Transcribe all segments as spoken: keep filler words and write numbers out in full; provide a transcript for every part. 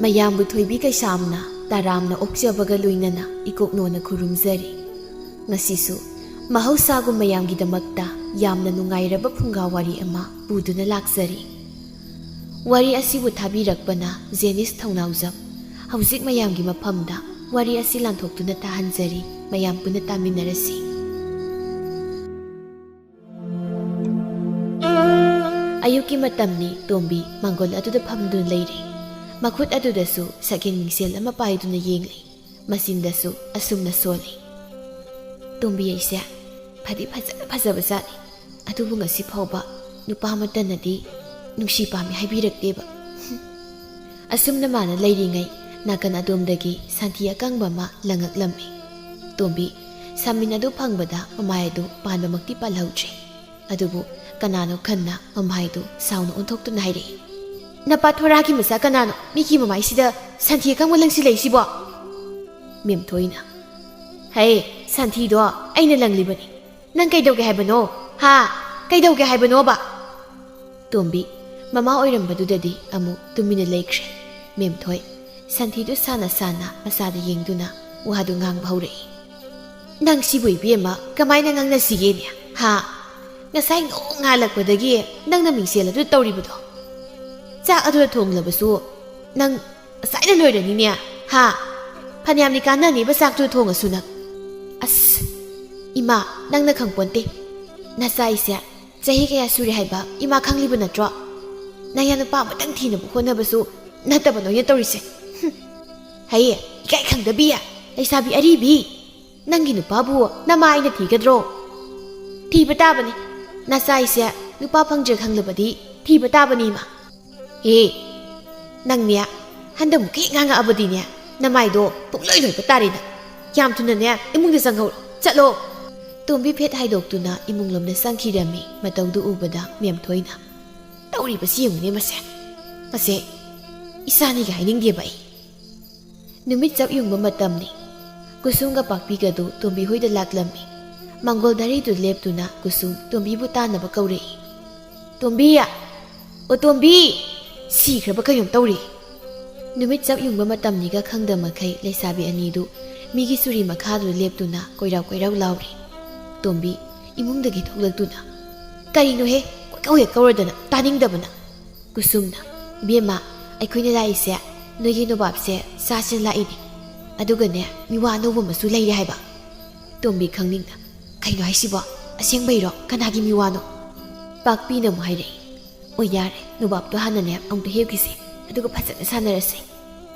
ꯃꯌꯥꯝꯕꯨ ꯊꯣꯏꯕꯤ ꯀꯩꯁꯥꯝꯅ ꯇꯔꯥꯝꯅ ꯑꯣꯛꯆꯕꯒ ꯂꯣꯏꯅꯅ ꯏꯀꯣꯛꯅꯣꯅ ꯈꯨꯔꯨꯝꯖꯔꯤ꯫ ꯉꯁꯤꯁꯨ ꯃꯍꯧꯁꯥꯒꯨꯝ ꯃꯌꯥꯝꯒꯤꯗꯃꯛꯇ ꯌꯥꯝꯅ ꯅꯨꯡꯉꯥꯏꯔꯕ ꯐꯨꯡꯒꯥ ꯋꯥꯔꯤ ꯑꯃ ꯄꯨꯗꯨꯅ ꯂꯥꯛꯆꯔꯤ꯫ ꯋꯥꯔꯤ ꯑꯁꯤꯕꯨ ꯊꯥꯕꯤꯔꯛꯄꯅ ꯖꯦꯅꯤꯁ ꯊꯧꯅꯥꯎꯖꯝ꯫ ꯍꯧꯖꯤꯛ ꯃꯌꯥꯝꯒꯤ ꯃꯐꯝꯗ ꯋꯥꯔꯤ ꯑꯁꯤ ꯂꯥꯟꯊꯣꯛꯇꯨꯅ ꯇꯥꯍꯟꯖꯔꯤ꯫ ꯃꯌꯥꯝ ꯄꯨꯟꯅ ꯇꯥꯃꯤꯟꯅꯔꯁꯤ꯫ ꯑꯌꯨꯛꯀꯤ ꯃꯇꯝꯅꯤ꯫ ꯇꯣꯝꯕꯤ ꯃꯥꯡꯒꯣꯜ ꯑꯗꯨꯗ ꯐꯝꯗꯨꯅ ꯂꯩꯔꯤ꯫ ꯃꯈꯨꯠ ꯑꯗꯨꯗꯁꯨ ꯁꯛꯌꯦꯡ ꯃꯤꯡꯁꯦꯜ ꯑꯃ ꯄꯥꯏꯗꯨꯅ ꯌꯦꯡꯂꯤ꯫ ꯃꯆꯤꯟꯗꯁꯨ ꯑꯁꯨꯝꯅ ꯁꯣꯜꯂꯤ, "ꯇꯣꯝꯕꯤ ꯑꯩꯁꯦ ꯐꯗꯤ ꯐꯖꯅ ꯐꯖꯕ ꯖꯥꯠꯅꯤ, ꯑꯗꯨꯕꯨ ꯉꯁꯤ ꯐꯥꯎꯕ ꯅꯨꯄꯥ ꯑꯃꯠꯇꯅꯗꯤ ꯅꯨꯡꯁꯤ ꯄꯥꯝꯃꯤ ꯍꯥꯏꯕꯤꯔꯛꯇꯦꯕ꯫" ꯑꯁꯨꯝꯅ ꯃꯥꯅ ꯂꯩꯔꯤꯉꯩ ꯅꯥꯀꯟ ꯑꯗꯣꯝꯗꯒꯤ ꯁꯟꯊꯤ ꯑꯀꯪꯕ ꯑꯃ ꯂꯪꯉꯛꯂꯝꯃꯤ꯫ ꯇꯣꯝꯕꯤ ꯁꯥꯃꯤꯟ ꯑꯗꯨ ꯐꯪꯕꯗ ꯃꯃꯥꯏ ꯑꯗꯨ ꯄꯥꯟꯕꯃꯛꯇꯤ ꯄꯥꯜꯍꯧꯗ꯭ꯔꯤ꯫ ꯑꯗꯨꯕꯨ ꯀꯅꯥꯅꯣ ꯈꯟꯅ ꯃꯃꯥꯏꯗꯨ ꯁꯥꯎꯅ ꯑꯣꯟꯊꯣꯛꯇꯨꯅ ꯍꯥꯏꯔꯛꯏ, "ꯅꯄꯥ ꯊꯣꯔꯥꯒꯤ ꯃꯆꯥ ꯀꯅꯥꯅꯣ ꯃꯤꯒꯤ ꯃꯃꯥꯏꯁꯤꯗ ꯁꯟꯊꯤ ꯑꯀꯪꯕ ꯂꯪꯁꯤꯜꯂꯛꯏꯁꯤꯕꯣ?" ꯃꯦꯝꯊꯣꯏꯅ, "ꯍꯩ, ꯁꯟꯊꯤꯗꯣ ꯑꯩꯅ ꯂꯪꯂꯤꯕꯅꯤ꯫ ꯅꯪ ꯀꯩꯗꯧꯒꯦ ꯍꯥꯏꯕꯅꯣ? ꯍꯥ? ꯀꯩꯗꯧꯒꯦ ꯍꯥꯏꯕꯅꯣꯕ?" ꯇꯣꯝꯕꯤ ꯃꯃꯥ ꯑꯣꯏꯔꯝꯕꯗꯨꯗꯗꯤ ꯑꯃꯨꯛ ꯇꯨꯃꯤꯟꯅ ꯂꯩꯈ꯭ꯔꯦ꯫ ꯃꯦꯝꯊꯣꯏ ꯁꯟꯊꯤꯗꯨ ꯁꯥꯟꯅ ꯁꯥꯟꯅ ꯃꯆꯥꯗ ꯌꯦꯡꯗꯨꯅ ꯋꯥꯗꯨ ꯉꯥꯡꯕ ꯍꯧꯔꯛꯏ, "ꯅꯪ ꯁꯤꯕꯨ ꯏꯕꯦꯝꯃ ꯀꯃꯥꯏꯅ ꯉꯥꯡꯅꯁꯤꯒꯦꯅꯦ? ꯍꯥ? ꯉꯁꯥꯏ ꯅꯣꯡ ꯉꯥꯜꯂꯛꯄꯗꯒꯤ ꯅꯪꯅ ꯃꯤꯡꯁꯦꯜ ꯑꯗꯨ ꯇꯧꯔꯤꯕꯗꯣ? ꯆꯥꯛ ꯑꯗꯨꯗ ꯊꯣꯡꯂꯕꯁꯨ ꯅꯪ ꯉꯁꯥꯏꯅ ꯂꯣꯏꯔꯅꯤꯅꯦ꯫ ꯍꯥ? ꯐꯅꯌꯥꯝꯗꯤ ꯀꯥꯟꯅꯅꯦꯕ ꯆꯥꯛꯇꯨ ꯊꯣꯡꯉꯁꯨ ꯅꯪ꯫ ꯑꯁ, ꯏꯃꯥ, ꯅꯪꯅ ꯈꯪꯄꯣꯟꯇꯦ꯫ ꯅꯆꯥ ꯑꯩꯁꯦ ꯆꯍꯤ ꯀꯌꯥ ꯁꯨꯔꯦ ꯍꯥꯏꯕ ꯏꯃꯥ ꯈꯪꯂꯤꯕ ꯅꯠꯇ꯭ꯔꯣ? ꯅꯌꯥ ꯅꯨꯄꯥ ꯑꯃꯇꯪ ꯊꯤꯅꯕ ꯍꯣꯠꯅꯕꯁꯨ ꯅꯠꯇꯕ ꯅꯣꯏꯅ ꯇꯧꯔꯤꯁꯦ꯫ ꯍꯨꯝ꯫ ꯍꯩ, ꯏꯀꯥꯏ ꯈꯪꯗꯕꯤ, ꯂꯩꯁꯥꯕꯤ ꯑꯔꯤꯕꯤ꯫ ꯅꯪꯒꯤ ꯅꯨꯄꯥꯕꯨ ꯅꯃꯥ ꯑꯩꯅ ꯊꯤꯒꯗ꯭ꯔꯣ? ꯊꯤꯕ ꯇꯥꯕꯅꯤ꯫ ꯅꯆꯥ ꯑꯩꯁꯦ ꯅꯨꯄꯥ ꯐꯪꯗ꯭ꯔꯦ ꯈꯪꯂꯕꯗꯤ ꯊꯤꯕ ꯇꯥꯕꯅꯤ ꯏꯃꯥ꯫ ꯍꯦ, ꯅꯪꯅꯦ, ꯍꯟꯗꯛꯃꯨꯛꯀꯤ ꯉꯥꯡꯉꯛꯑꯕꯗꯤꯅꯦ, ꯅꯃꯥꯏꯗꯣ ꯄꯨꯡꯂꯣꯏ ꯂꯣꯏꯕ ꯇꯥꯔꯦ ꯅꯪ꯫ ꯌꯥꯝ ꯊꯨꯅꯅꯦ, ꯏꯃꯨꯡꯗ ꯆꯪꯍꯧꯔꯣ, ꯆꯠꯂꯣ꯫" ꯇꯣꯝꯕꯤ ꯐꯦꯠ ꯍꯥꯏꯗꯣꯛꯇꯨꯅ ꯏꯃꯨꯡ ꯂꯣꯝꯗ ꯆꯪꯈꯤꯔꯝꯃꯤ꯫ ꯃꯇꯧꯗꯨ ꯎꯕꯗ ꯃꯦꯝꯊꯣꯏꯅ, "ꯇꯧꯔꯤꯕꯁꯤ ꯌꯦꯡꯉꯨꯅꯦ ꯃꯁꯦ꯫ ꯃꯁꯦ ꯏꯆꯥꯅꯤꯒ ꯍꯥꯏꯅꯤꯡꯗꯦꯕ ꯑꯩ꯫" ꯅꯨꯃꯤꯠ ꯆꯞ ꯌꯨꯡꯕ ꯃꯇꯝꯅꯤ꯫ ꯀꯨꯁꯨꯝꯒ ꯄꯥꯛꯄꯤꯒꯗꯨ ꯇꯣꯝꯕꯤ ꯍꯣꯏꯗ ꯂꯥꯛꯂꯝꯃꯤ꯫ ꯃꯥꯡꯒꯣꯜ ꯙꯔꯤꯗꯨ ꯂꯦꯞꯇꯨꯅ ꯀꯨꯁꯨꯝ ꯇꯣꯝꯕꯤꯕꯨ ꯇꯥꯟꯅꯕ ꯀꯧꯔꯛꯏ꯫ "ꯇꯣꯝꯕꯤ! ꯑꯣ ꯇꯣꯝꯕꯤ!" ꯁꯤꯈ꯭ꯔꯕ ꯀꯩꯅꯣꯝ ꯇꯧꯔꯤ꯫ ꯅꯨꯃꯤꯠ ꯆꯞ ꯌꯨꯡꯕ ꯃꯇꯝꯅꯤꯒ ꯈꯪꯗ ꯃꯈꯩ ꯂꯩꯁꯥꯕꯤ ꯑꯅꯤꯗꯨ ꯃꯤꯒꯤ ꯆꯨꯔꯤ ꯃꯈꯥꯗꯨꯗ ꯂꯦꯞꯇꯨꯅ ꯀꯣꯏꯔꯥꯎ ꯀꯣꯏꯔꯥꯎ ꯂꯥꯎꯔꯤ꯫ ꯇꯣꯝꯕꯤ ꯏꯃꯨꯡꯗꯒꯤ ꯊꯣꯛꯂꯛꯇꯨꯅ, "ꯀꯔꯤꯅꯣꯍꯦ, ꯀꯣꯏꯀꯧ ꯍꯦꯛ ꯀꯧꯔꯗꯅ, ꯇꯥꯅꯤꯡꯗꯕꯅ!" ꯀꯨꯁꯨꯝꯅ, "ꯏꯕꯦꯝꯃ, ꯑꯩꯈꯣꯏꯅ ꯂꯥꯛꯏꯁꯦ ꯅꯣꯏꯒꯤ ꯅꯣꯕꯥꯞꯁꯦ ꯆꯥꯁꯦ ꯂꯥꯛꯏꯅꯤ꯫ ꯑꯗꯨꯒꯅꯦ, ꯃꯤꯋꯥ ꯑꯅꯧꯕ ꯑꯃꯁꯨ ꯂꯩꯔꯦ ꯍꯥꯏꯕ꯫" ꯇꯣꯝꯕꯤ ꯈꯪꯅꯤꯡꯅ, "ꯀꯩꯅꯣ ꯍꯥꯏꯁꯤꯕꯣ? ꯑꯁꯦꯡꯕꯩꯔꯣ? ꯀꯅꯥꯒꯤ ꯃꯤꯋꯥꯅꯣ?" ꯄꯥꯛꯄꯤꯅ ꯑꯃꯨꯛ ꯍꯥꯏꯔꯛꯏ, "ꯑꯣ ꯌꯥꯔꯦ, ꯅꯣꯕꯥꯞꯇꯣ ꯍꯥꯟꯅꯅꯦ ꯑꯃꯨꯛꯇ ꯍꯦꯛꯈꯤꯁꯦ, ꯑꯗꯨꯒ ꯐꯖꯅ ꯁꯥꯟꯅꯔꯁꯦ꯫"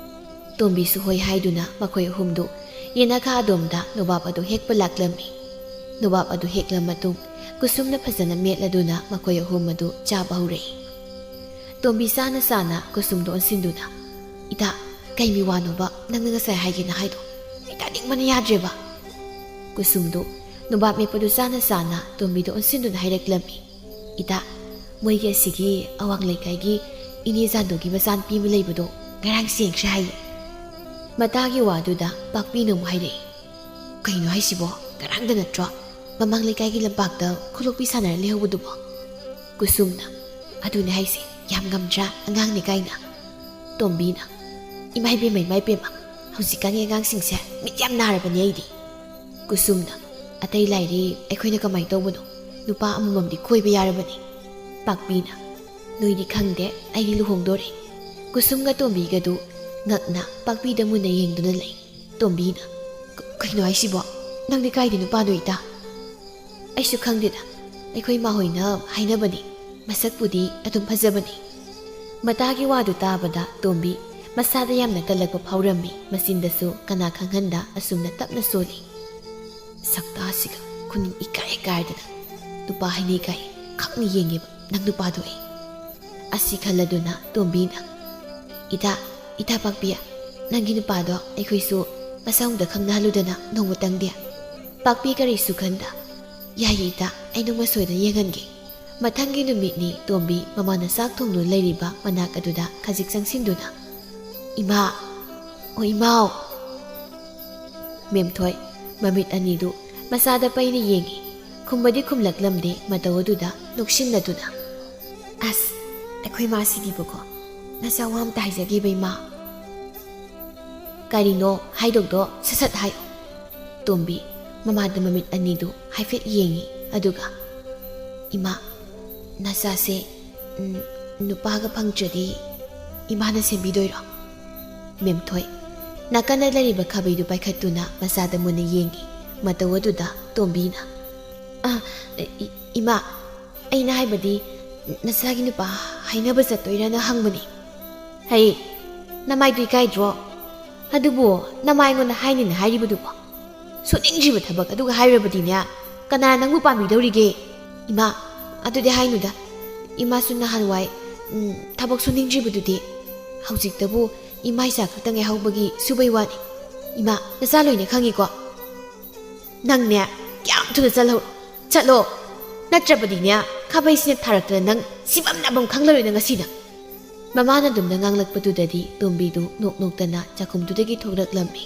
ꯇꯣꯝꯕꯤꯁꯨ ꯍꯣꯏ ꯍꯥꯏꯗꯨꯅ ꯃꯈꯣꯏ ꯑꯍꯨꯝꯗꯨ ꯌꯦꯅꯈꯥ ꯑꯗꯣꯝꯗ ꯅꯣꯕꯥꯞ ꯑꯗꯨ ꯍꯦꯛꯄ ꯂꯥꯛꯂꯝꯃꯤ꯫ ꯅꯣꯕꯥꯞ ꯑꯗꯨ ꯍꯦꯛꯂ ꯃꯇꯨꯡ ꯀꯨꯁꯨꯝꯅ ꯐꯖꯅ ꯃꯦꯠꯂꯗꯨꯅ ꯃꯈꯣꯏ ꯑꯍꯨꯝ ꯑꯗꯨ ꯆꯥꯕ ꯍꯧꯔꯛꯏ꯫ ꯇꯣꯝꯕꯤ ꯆꯥꯅ ꯆꯥꯅ ꯀꯨꯁꯨꯝꯗ ꯑꯣꯟꯁꯤꯟꯗꯨꯅ, "ꯏꯇꯥ, ꯀꯩ ꯃꯤꯋꯥꯅꯣꯕ ꯅꯪꯅ ꯉꯁꯥꯏ ꯍꯥꯏꯒꯦꯅ ꯍꯥꯏꯗꯣ? ꯑꯩ ꯇꯥꯅꯤꯡꯕꯅ ꯌꯥꯗ꯭ꯔꯦꯕ꯫" ꯀꯨꯁꯨꯝꯗꯨ ꯅꯣꯕꯥꯞ ꯃꯦꯠꯄꯗꯨ ꯆꯥꯅ ꯆꯥꯅ ꯇꯣꯝꯕꯤꯗ ꯑꯣꯟꯁꯤꯟꯗꯨꯅ ꯍꯥꯏꯔꯛꯂꯝꯃꯤ, "ꯏꯇꯥ, ꯃꯣꯏꯒꯤ ꯑꯁꯤꯒꯤ ꯑꯋꯥꯡ ꯂꯩꯀꯥꯏꯒꯤ ꯏꯅꯦ ꯖꯥꯟꯗꯣꯒꯤ ꯃꯆꯥꯅꯨꯄꯤ ꯑꯃ ꯂꯩꯕꯗꯣ ꯉꯔꯥꯡ ꯆꯦꯟꯈ꯭ꯔꯦ ꯍꯥꯏꯌꯦ꯫" ꯃꯇꯥꯒꯤ ꯋꯥꯗꯨꯗ ꯄꯥꯛꯄꯤꯅ ꯑꯃꯨꯛ ꯍꯥꯏꯔꯛꯏ, "ꯀꯩꯅꯣ ꯍꯥꯏꯁꯤꯕꯣ? ꯉꯔꯥꯡꯗ ꯅꯠꯇ꯭ꯔꯣ ꯃꯃꯥꯡ ꯂꯩꯀꯥꯏꯒꯤ ꯂꯝꯄꯥꯛꯇ ꯈꯨꯂꯣꯛꯄꯤ ꯁꯥꯟꯅꯔ ꯂꯩꯍꯧꯕꯗꯨꯕꯣ?" ꯀꯨꯁꯨꯝꯅ, "ꯑꯗꯨꯅꯦ ꯍꯥꯏꯁꯦ, ꯌꯥꯝ ꯉꯝꯗ꯭ꯔꯥ ꯑꯉꯥꯡꯅꯤ ꯀꯥꯏꯅ?" ꯇꯣꯝꯕꯤꯅ, "ꯏꯃꯥ ꯏꯕꯦꯝꯃ, ꯏꯃꯥ ꯏꯕꯦꯝꯃ, ꯍꯧꯖꯤꯛꯀꯥꯟꯒꯤ ꯑꯉꯥꯡꯁꯤꯡꯁꯦ ꯃꯤꯠ ꯌꯥꯝ ꯅꯥꯔꯕꯅꯦ ꯑꯩꯗꯤ꯫" ꯀꯨꯁꯨꯝꯅ, "ꯑꯇꯩ ꯂꯥꯏꯔꯤ, ꯑꯩꯈꯣꯏꯅ ꯀꯃꯥꯏꯅ ꯇꯧꯕꯅꯣ? ꯅꯨꯄꯥ ꯑꯃꯃꯝꯗꯤ ꯀꯣꯏꯕ ꯌꯥꯔꯕꯅꯤ꯫" ꯄꯥꯛꯄꯤꯅ, "ꯅꯣꯏꯗꯤ ꯈꯪꯗꯦ, ꯑꯩꯗꯤ ꯂꯨꯍꯣꯡꯗꯣꯔꯦ꯫" ꯀꯨꯁꯨꯝꯒ ꯇꯣꯝꯕꯤꯒꯗꯨ ꯉꯛꯅ ꯄꯥꯛꯄꯤꯗ ꯃꯨꯟꯅ ꯌꯦꯡꯗꯨꯅ ꯂꯩ꯫ ꯇꯣꯝꯕꯤꯅ, "ꯀ-, ꯀꯩꯅꯣ ꯍꯥꯏꯁꯤꯕꯣ? ꯅꯪꯗꯤ ꯀꯥꯏꯗꯤ ꯅꯨꯄꯥꯅꯣ ꯏꯇꯥ?" "ꯑꯩꯁꯨ ꯈꯪꯗꯦꯗ, ꯑꯩꯈꯣꯏ ꯏꯃꯥ ꯍꯣꯏꯅ ꯍꯥꯏꯅꯕꯅꯤ꯫ ꯃꯁꯛꯄꯨꯗꯤ ꯑꯗꯨꯝ ꯐꯖꯕꯅꯤ꯫" ꯃꯇꯥꯒꯤ ꯋꯥꯗꯨ ꯇꯥꯕꯗ ꯇꯣꯝꯕꯤ ꯃꯁꯥꯗ ꯌꯥꯝꯅ ꯀꯜꯂꯛꯄ ꯐꯥꯎꯔꯝꯃꯤ꯫ ꯃꯆꯤꯟꯗꯁꯨ ꯀꯅꯥ ꯈꯪꯍꯟꯗ ꯑꯁꯨꯝꯅ ꯇꯞꯅ ꯁꯣꯜꯂꯤ, "ꯁꯛꯇꯥꯁꯤꯒ ꯈꯨꯅꯤꯡ ꯏꯀꯥꯏ ꯀꯥꯏꯗꯅ ꯅꯨꯄꯥ ꯍꯩꯅꯩ ꯀꯥꯏ ꯈꯪꯅ ꯌꯦꯡꯉꯦꯕ ꯅꯪ ꯅꯨꯄꯥꯗꯣ ꯑꯩ꯫" ꯑꯁꯤ ꯈꯜꯂꯗꯨꯅ ꯇꯣꯝꯕꯤꯅ, "ꯏꯇꯥ, ꯏꯇꯥ ꯄꯥꯛꯄꯤ, ꯅꯪꯒꯤ ꯅꯨꯄꯥꯗꯣ ꯑꯩꯈꯣꯏꯁꯨ ꯃꯁꯛ ꯑꯃꯨꯛꯇ ꯈꯪꯅꯍꯜꯂꯨꯗꯅ ꯅꯣꯡꯃꯇꯪꯗꯤ꯫" ꯄꯥꯛꯄꯤ ꯀꯔꯤꯁꯨ ꯈꯟꯗ, "ꯌꯥꯏꯌꯦ ꯏꯇꯥ, ꯑꯩ ꯅꯣꯡꯃ ꯁꯣꯏꯗꯅ ꯌꯦꯡꯍꯟꯒꯦ꯫" ꯃꯊꯪꯒꯤ ꯅꯨꯃꯤꯠꯅꯤ ꯇꯣꯝꯕꯤ ꯃꯃꯥꯅ ꯆꯥꯛ ꯊꯣꯡꯗꯨꯅ ꯂꯩꯔꯤꯕ ꯃꯅꯥꯛ ꯑꯗꯨꯗ ꯈꯖꯤꯛ ꯆꯪꯁꯤꯟꯗꯨꯅ, "ꯏꯃꯥ, ꯑꯣ ꯏꯃꯥꯎ!" ꯃꯦꯝꯊꯣꯏ ꯃꯃꯤꯠ ꯑꯅꯤꯗꯨ ꯃꯆꯥꯗ ꯄꯩꯅ ꯌꯦꯡꯉꯤ꯫ ꯈꯨꯝꯕꯗꯤ ꯈꯨꯝꯂꯛꯂꯝꯗꯦ꯫ ꯃꯇꯧ ꯑꯗꯨꯗ ꯅꯣꯛꯁꯤꯟꯅꯗꯨꯅ, "ꯑꯁ, ꯑꯩꯈꯣꯏ ꯃꯥꯁꯤꯗꯤꯕꯀꯣ, ꯅꯆꯥ ꯋꯥ ꯑꯝꯇ ꯍꯥꯏꯖꯒꯦꯕ ꯏꯃꯥ꯫ "ꯀꯔꯤꯅꯣ ꯍꯥꯏꯗꯧꯗꯣ ꯁꯠ ꯁꯠ ꯍꯥꯏꯌꯨ꯫" ꯇꯣꯝꯕꯤ ꯃꯃꯥꯗ ꯃꯃꯤꯠ ꯑꯅꯤꯗꯨ ꯍꯥꯏꯐꯦꯠ ꯌꯦꯡꯉꯤ, ꯑꯗꯨꯒ, "ꯏꯃꯥ, ꯅꯆꯥꯁꯦ, ꯎꯝ, ꯅꯨꯄꯥꯒ ꯐꯪꯗ꯭ꯔꯗꯤ ꯏꯃꯥꯅ ꯁꯦꯝꯕꯤꯗꯣꯏꯔꯣ?" ꯃꯦꯝꯊꯣꯏ ꯅꯥꯀꯟꯗ ꯂꯩꯔꯤꯕ ꯈꯥꯕꯩꯗꯨ ꯄꯥꯏꯈꯠꯇꯨꯅ ꯃꯆꯥꯗ ꯃꯨꯟꯅ ꯌꯦꯡꯉꯤ꯫ ꯃꯇꯧ ꯑꯗꯨꯗ ꯇꯣꯝꯕꯤꯅ, "ꯑ, ꯏ-, ꯏꯃꯥ, ꯑꯩꯅ ꯍꯥꯏꯕꯗꯤ, ꯅꯆꯥꯒꯤ ꯅꯨꯄꯥ ꯍꯥꯏꯅꯕ ꯆꯠꯇꯣꯏꯔꯅ ꯍꯪꯕꯅꯤ꯫" "ꯍꯩ, ꯅꯃꯥꯏꯗꯨ ꯏꯀꯥꯏꯗ꯭ꯔꯣ? ꯑꯗꯨꯕꯨ ꯅꯃꯥ ꯑꯩꯉꯣꯟꯗ ꯍꯥꯏꯅꯤꯅ ꯍꯥꯏꯔꯤꯕꯗꯨꯕꯣ? ꯁꯨꯅꯤꯡꯗ꯭ꯔꯤꯕ ꯊꯕꯛ ꯑꯗꯨꯒ ꯍꯥꯏꯔꯕꯗꯤꯅꯦ, ꯀꯅꯥꯅ ꯅꯪꯕꯨ ꯄꯥꯝꯕꯤꯗꯧꯔꯤꯒꯦ?" "ꯏꯃꯥ, ꯑꯗꯨꯗꯤ ꯍꯥꯏꯅꯨꯗ꯫ ꯏꯃꯥꯁꯨ ꯅꯍꯥꯟꯋꯥꯏ, ꯎꯝ, ꯊꯕꯛ ꯁꯨꯅꯤꯡꯗ꯭ꯔꯤꯕꯗꯨꯗꯤ꯫ ꯍꯧꯖꯤꯛꯇꯕꯨ ꯏꯃꯥ ꯏꯆꯥ ꯈꯛꯇ ꯉꯥꯏꯍꯧꯕꯒꯤ ꯁꯨꯕꯩ ꯋꯥꯅꯤ꯫ ꯏꯃꯥ, ꯅꯆꯥ ꯂꯣꯏꯅ ꯈꯪꯉꯤꯀꯣ?" "ꯅꯪꯅꯦ, ꯀꯌꯥꯝ ꯊꯨꯅ ꯆꯠꯍꯧꯔꯣ꯫ ꯆꯠꯂꯣ꯫ ꯅꯠꯇ꯭ꯔꯕꯗꯤꯅꯦ, ꯈꯥꯕꯩꯁꯤꯅ ꯊꯥꯔꯛꯇꯅ ꯅꯪ ꯁꯤꯐꯝ ꯅꯥꯐꯝ ꯈꯪꯂꯔꯣꯏ ꯅꯪ ꯉꯁꯤꯅ꯫" ꯃꯃꯥꯅ ꯑꯗꯨꯝꯅ ꯉꯥꯡꯂꯛꯄꯗꯨꯗꯗꯤ ꯇꯣꯝꯕꯤꯗꯨ ꯅꯣꯛ ꯅꯣꯛꯇꯅ ꯆꯥꯛꯈꯨꯝꯗꯨꯗꯒꯤ ꯊꯣꯛꯂꯛꯂꯝꯃꯤ꯫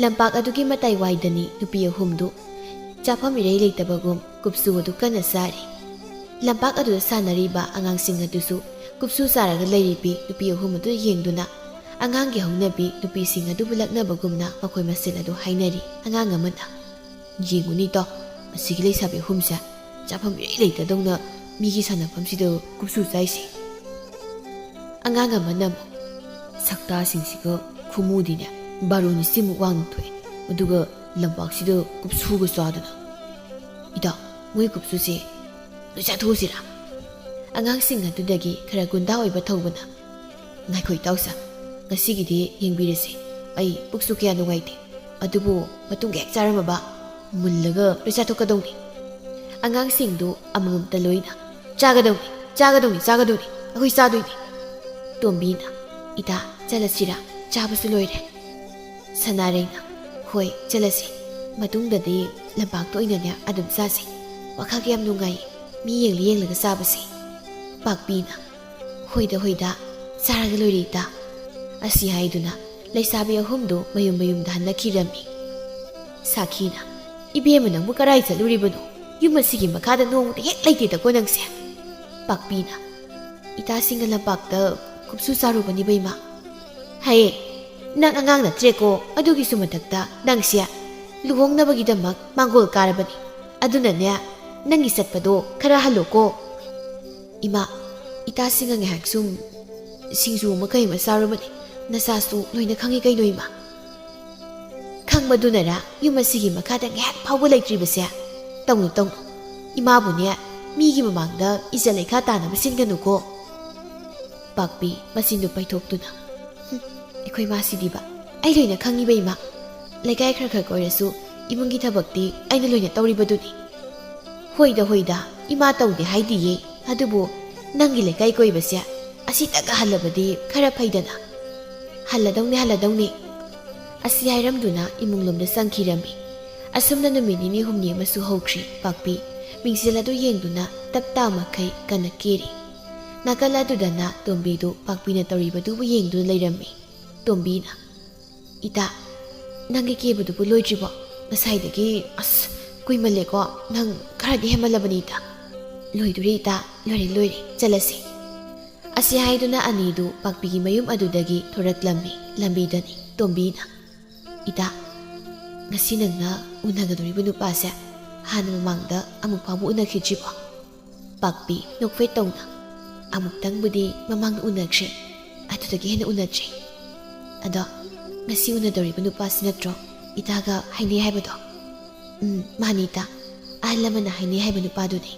ꯂꯝꯄꯥꯛ ꯑꯗꯨꯒꯤ ꯃꯇꯥꯏ ꯋꯥꯏꯗꯅꯤ ꯅꯨꯄꯤ ꯑꯍꯨꯝꯗꯨ ꯆꯥꯐꯝ ꯏꯔꯩ ꯂꯩꯇꯕꯒꯨꯝ ꯀꯨꯞꯁꯨ ꯑꯗꯨ ꯀꯟꯅ ꯆꯥꯔꯤ꯫ ꯂꯝꯄꯥꯛ ꯑꯗꯨꯗ ꯁꯥꯟꯅꯔꯤꯕ ꯑꯉꯥꯡꯁꯤꯡ ꯑꯗꯨꯁꯨ ꯀꯨꯞꯁꯨ ꯆꯥꯔꯒ ꯂꯩꯔꯤꯕꯤ ꯅꯨꯄꯤ ꯑꯍꯨꯝ ꯑꯗꯨ ꯌꯦꯡꯗꯨꯅ ꯑꯉꯥꯡꯒꯤ ꯍꯧꯅꯕꯤ ꯅꯨꯄꯤꯁꯤꯡ ꯑꯗꯨꯕꯨ ꯂꯛꯅꯕꯒꯨꯝꯅ ꯃꯈꯣꯏ ꯃꯁꯦꯜ ꯑꯗꯨ ꯍꯥꯏꯅꯔꯤ꯫ ꯑꯉꯥꯡ ꯑꯃꯅ, "ꯌꯦꯡꯉꯨꯅꯦ ꯏꯇꯥꯎ, ꯃꯁꯤꯒꯤ ꯂꯩꯁꯥꯕꯤ ꯑꯍꯨꯝꯁꯦ ꯆꯥꯐꯝ ꯏꯔꯩ ꯂꯩꯇꯗꯧꯅ ꯃꯤꯒꯤ ꯁꯥꯟꯅꯐꯝꯁꯤꯗ ꯀꯨꯞꯁꯨ ꯆꯥꯏꯁꯦ꯫" ꯑꯉꯥꯡ ꯑꯃꯅ ꯑꯃꯨꯛ, "ꯁꯛꯇꯥꯁꯤꯡꯁꯤꯒ ꯈꯨꯃꯨꯗꯤꯅꯦ ꯕꯥꯔꯣ ꯅꯤꯁꯤꯃꯨꯛ ꯋꯥꯡꯅ ꯊꯣꯛꯑꯦ, ꯑꯗꯨꯒ ꯂꯝꯄꯥꯛꯁꯤꯗ ꯀꯨꯞꯁꯨꯒ ꯆꯥꯗꯅ꯫ ꯏꯇꯥꯎ, ꯃꯣꯏ ꯀꯨꯞꯁꯨꯁꯦ ꯂꯣꯏ ꯆꯥꯊꯣꯛꯑꯁꯤꯔꯥ?" ꯑꯉꯥꯡꯁꯤꯡ ꯑꯗꯨꯗꯒꯤ ꯈꯔ ꯒꯨꯟꯗꯥ ꯑꯣꯏꯕ ꯊꯧꯕꯅ, "ꯉꯥꯏꯈꯣ ꯏꯇꯥꯎꯁꯥ, ꯉꯁꯤꯒꯤꯗꯤ ꯌꯦꯡꯕꯤꯔꯁꯤ꯫ ꯑꯩ ꯄꯨꯛꯁꯨ ꯀꯌꯥ ꯅꯨꯡꯉꯥꯏꯇꯦ꯫ ꯑꯗꯨꯕꯨ ꯃꯇꯨꯡꯒ ꯍꯦꯛ ꯆꯥꯔꯝꯃꯕ ꯃꯨꯜꯂꯒ ꯂꯣꯏ ꯆꯥꯊꯣꯛꯀꯗꯧꯅꯤ꯫" ꯑꯉꯥꯡꯁꯤꯡꯗꯨ ꯑꯃꯃꯝꯇ ꯂꯣꯏꯅ, "ꯆꯥꯒꯗꯧꯅꯤ, ꯆꯥꯒꯗꯧꯅꯤ, ꯆꯥꯒꯗꯧꯅꯤ, ꯑꯩꯈꯣꯏ ꯆꯥꯗꯣꯏꯅꯤ꯫" ꯇꯣꯝꯕꯤꯅ, "ꯏꯇꯥ, ꯆꯠꯂꯁꯤꯔꯥ? ꯆꯥꯕꯁꯨ ꯂꯣꯏꯔꯦ꯫" ꯁꯅꯥꯔꯩꯅ, "ꯍꯣꯏ, ꯆꯠꯂꯁꯤ꯫ ꯃꯇꯨꯡꯗꯗꯤ ꯂꯝꯄꯥꯛꯇ ꯑꯣꯏꯅꯅꯦ ꯑꯗꯨꯝ ꯆꯥꯁꯤ꯫ ꯋꯥꯈꯜꯒ ꯌꯥꯝ ꯅꯨꯡꯉꯥꯏꯌꯦ, ꯃꯤ ꯌꯦꯡꯂ ꯌꯦꯡꯂꯒ ꯆꯥꯕꯁꯦ꯫" ꯄꯥꯛꯄꯤꯅ, "ꯍꯣꯏꯗ, ꯍꯣꯏꯗ, ꯆꯥꯔꯒ ꯂꯣꯏꯔꯦ ꯏꯇꯥ꯫" ꯑꯁꯤ ꯍꯥꯏꯗꯨꯅ ꯂꯩꯁꯥꯕꯤ ꯑꯍꯨꯝꯗꯨ ꯃꯌꯨꯝ ꯃꯌꯨꯝꯗ ꯍꯟꯅꯈꯤꯔꯝꯃꯤ꯫ ꯁꯥꯈꯤꯅ, "ꯏꯕꯦꯝꯃ, ꯅꯪꯕꯨ ꯀꯔꯥꯏ ꯆꯠꯂꯨꯔꯤꯕꯅꯣ? ꯌꯨꯝ ꯑꯁꯤꯒꯤ ꯃꯈꯥꯗ ꯅꯣꯡꯃꯇ ꯍꯦꯛ ꯂꯩꯇꯦꯗꯀꯣ ꯅꯪꯁꯦ꯫" ꯄꯥꯛꯄꯤꯅ, "ꯏꯇꯥꯁꯤꯡꯒ ꯂꯝꯄꯥꯛꯇ ꯀꯨꯞꯁꯨ ꯆꯥꯔꯨꯕꯅꯤ ꯕꯩꯃꯥ꯫" "ꯍꯩ, ꯅꯪ ꯑꯉꯥꯡ ꯅꯠꯇ꯭ꯔꯦꯀꯣ, ꯑꯗꯨꯒꯤꯁꯨ ꯃꯊꯛꯇ ꯅꯪꯁꯦ ꯂꯨꯍꯣꯡꯅꯕꯒꯤꯗꯃꯛ ꯃꯥꯡꯒꯣꯜ ꯀꯥꯔꯕꯅꯤ꯫ ꯑꯗꯨꯅꯅꯦ, ꯅꯪꯒꯤ ꯆꯠꯄꯗꯣ ꯈꯔ ꯍꯜꯂꯣꯀꯣ꯫ ꯏꯃꯥ, ꯏꯇꯥꯁꯤꯡꯒ ꯉꯥꯏꯍꯥꯛ ꯁꯨꯝ ꯁꯤꯡꯖꯨ ꯑꯃ ꯀꯩ ꯑꯃ ꯆꯥꯔꯨꯕꯅꯤ꯫ ꯅꯆꯥꯁꯨ ꯂꯣꯏꯅ ꯈꯪꯉꯤ ꯀꯩꯅꯣ, ꯏꯃꯥ꯫ ꯈꯪꯕꯗꯨꯅꯔꯥ ꯌꯨꯝ ꯑꯁꯤꯒꯤ ꯃꯈꯥꯗ ꯉꯥꯏꯍꯥꯛ ꯐꯥꯎꯕ ꯂꯩꯇ꯭ꯔꯤꯕꯁꯦ? ꯇꯧꯅꯨ, ꯇꯧꯅꯨ꯫ ꯏꯃꯥꯕꯨꯅꯦ, ꯃꯤꯒꯤ ꯃꯃꯥꯡꯗ ꯏꯖꯠ ꯂꯩꯈꯥ ꯇꯥꯅꯕ ꯁꯤꯟꯒꯅꯨꯀꯣ꯫ ꯄꯥꯛꯄꯤ ꯃꯆꯤꯟꯗꯨ ꯄꯩꯊꯣꯛꯇꯨꯅ, "ꯍꯨꯝ, ꯑꯩꯈꯣꯏ ꯃꯥꯁꯤꯗꯤꯕ, ꯑꯩ ꯂꯣꯏꯅ ꯈꯪꯉꯤꯕ, ꯏꯃꯥ꯫ ꯂꯩꯀꯥꯏ ꯈꯔ ꯈꯔ ꯀꯣꯏꯔꯁꯨ ꯏꯃꯨꯡꯒꯤ ꯊꯕꯛꯇꯤ ꯑꯩꯅ ꯂꯣꯏꯅ ꯇꯧꯔꯤꯕꯗꯨꯅꯤ꯫" "ꯍꯣꯏꯗ, ꯍꯣꯏꯗ, ꯏꯃꯥ ꯇꯧꯗꯦ ꯍꯥꯏꯗꯤꯌꯦ꯫ ꯑꯗꯨꯕꯨ ꯅꯪꯒꯤ ꯂꯩꯀꯥꯏ ꯀꯣꯏꯕꯁꯦ ꯑꯁꯤꯗꯒ ꯍꯜꯂꯕꯗꯤ ꯈꯔ ꯐꯩꯗꯅ꯫" "ꯍꯜꯂꯗꯧꯅꯦ, ꯍꯜꯂꯗꯧꯅꯦ꯫" ꯑꯁꯤ ꯍꯥꯏꯔꯝꯗꯨꯅ ꯏꯃꯨꯡꯂꯣꯝꯗ ꯆꯪꯈꯤꯔꯝꯃꯤ꯫ ꯑꯁꯨꯝꯅ ꯅꯨꯃꯤꯠ ꯅꯤꯅꯤ ꯍꯨꯝꯅꯤ ꯑꯃꯁꯨ ꯍꯧꯈ꯭ꯔꯤ꯫ ꯄꯥꯛꯄꯤ ꯃꯤꯡꯁꯦꯜ ꯑꯗꯨ ꯌꯦꯡꯗꯨꯅ ꯇꯞ ꯇꯥ ꯃꯈꯩ ꯀꯟꯅ ꯀꯦꯔꯤ꯫ ꯅꯥꯀꯜ ꯑꯗꯨꯗꯅ ꯇꯣꯝꯕꯤꯗꯨ ꯄꯥꯛꯄꯤꯅ ꯇꯧꯔꯤꯕꯗꯨꯕꯨ ꯌꯦꯡꯗꯨꯅ ꯂꯩꯔꯝꯃꯤ꯫ ꯇꯣꯝꯕꯤꯅ, "ꯏꯇꯥ, ꯅꯪꯒꯤ ꯀꯦꯕꯗꯨꯕꯨ ꯂꯣꯏꯗ꯭ꯔꯤꯕꯣ? ꯉꯁꯥꯏꯗꯒꯤ, ꯑꯁ, ꯀꯨꯏꯃꯜꯂꯦꯀꯣ꯫ ꯅꯪ ꯈꯔꯗꯤ ꯍꯦꯟꯃꯜꯂꯕꯅꯤ, ꯏꯇꯥ꯫" "ꯂꯣꯏꯗꯣꯔꯦ, ꯏꯇꯥ, ꯂꯣꯏꯔꯦ, ꯂꯣꯏꯔꯦ, ꯆꯠꯂꯁꯤ꯫" ꯑꯁꯤ ꯍꯥꯏꯗꯨꯅ ꯑꯅꯤꯗꯨ ꯄꯥꯛꯄꯤꯒꯤ ꯃꯌꯨꯝ ꯑꯗꯨꯗꯒꯤ ꯊꯣꯔꯛꯂꯝꯃꯤ꯫ ꯂꯝꯕꯤꯗꯅꯤ ꯇꯣꯝꯕꯤꯅ, "ꯏꯇꯥ, ꯉꯁꯤ ꯅꯪꯅ ꯎꯅꯒꯗꯧꯔꯤꯕ ꯅꯨꯄꯥꯁꯦ ꯍꯥꯟꯅ ꯃꯃꯥꯡꯗ ꯑꯃꯨꯛ ꯐꯥꯎꯕ ꯎꯅꯈꯤꯗ꯭ꯔꯤꯕꯣ?" ꯄꯥꯛꯄꯤ ꯅꯣꯛꯐꯦꯠ ꯇꯧꯅ, "ꯑꯃꯨꯛꯇꯪꯕꯨꯗꯤ ꯃꯃꯥꯡꯗ ꯎꯅꯈ꯭ꯔꯦ, ꯑꯗꯨꯗꯒꯤ ꯍꯦꯟꯅ ꯎꯅꯗ꯭ꯔꯤ꯫ ꯑꯗꯣ ꯉꯁꯤ ꯎꯅꯗꯧꯔꯤꯕ ꯅꯨꯄꯥꯁꯤ ꯅꯠꯇ꯭ꯔꯣ ꯏꯇꯥꯒ ꯍꯥꯏꯅꯩ ꯍꯥꯏꯕꯗꯣ?" "ꯎꯝ, ꯃꯥꯅꯤ ꯏꯇꯥ, ꯑꯍꯜ ꯂꯃꯟꯅ ꯍꯥꯏꯅꯩ ꯍꯥꯏꯕ ꯅꯨꯄꯥꯗꯨꯅꯤ꯫"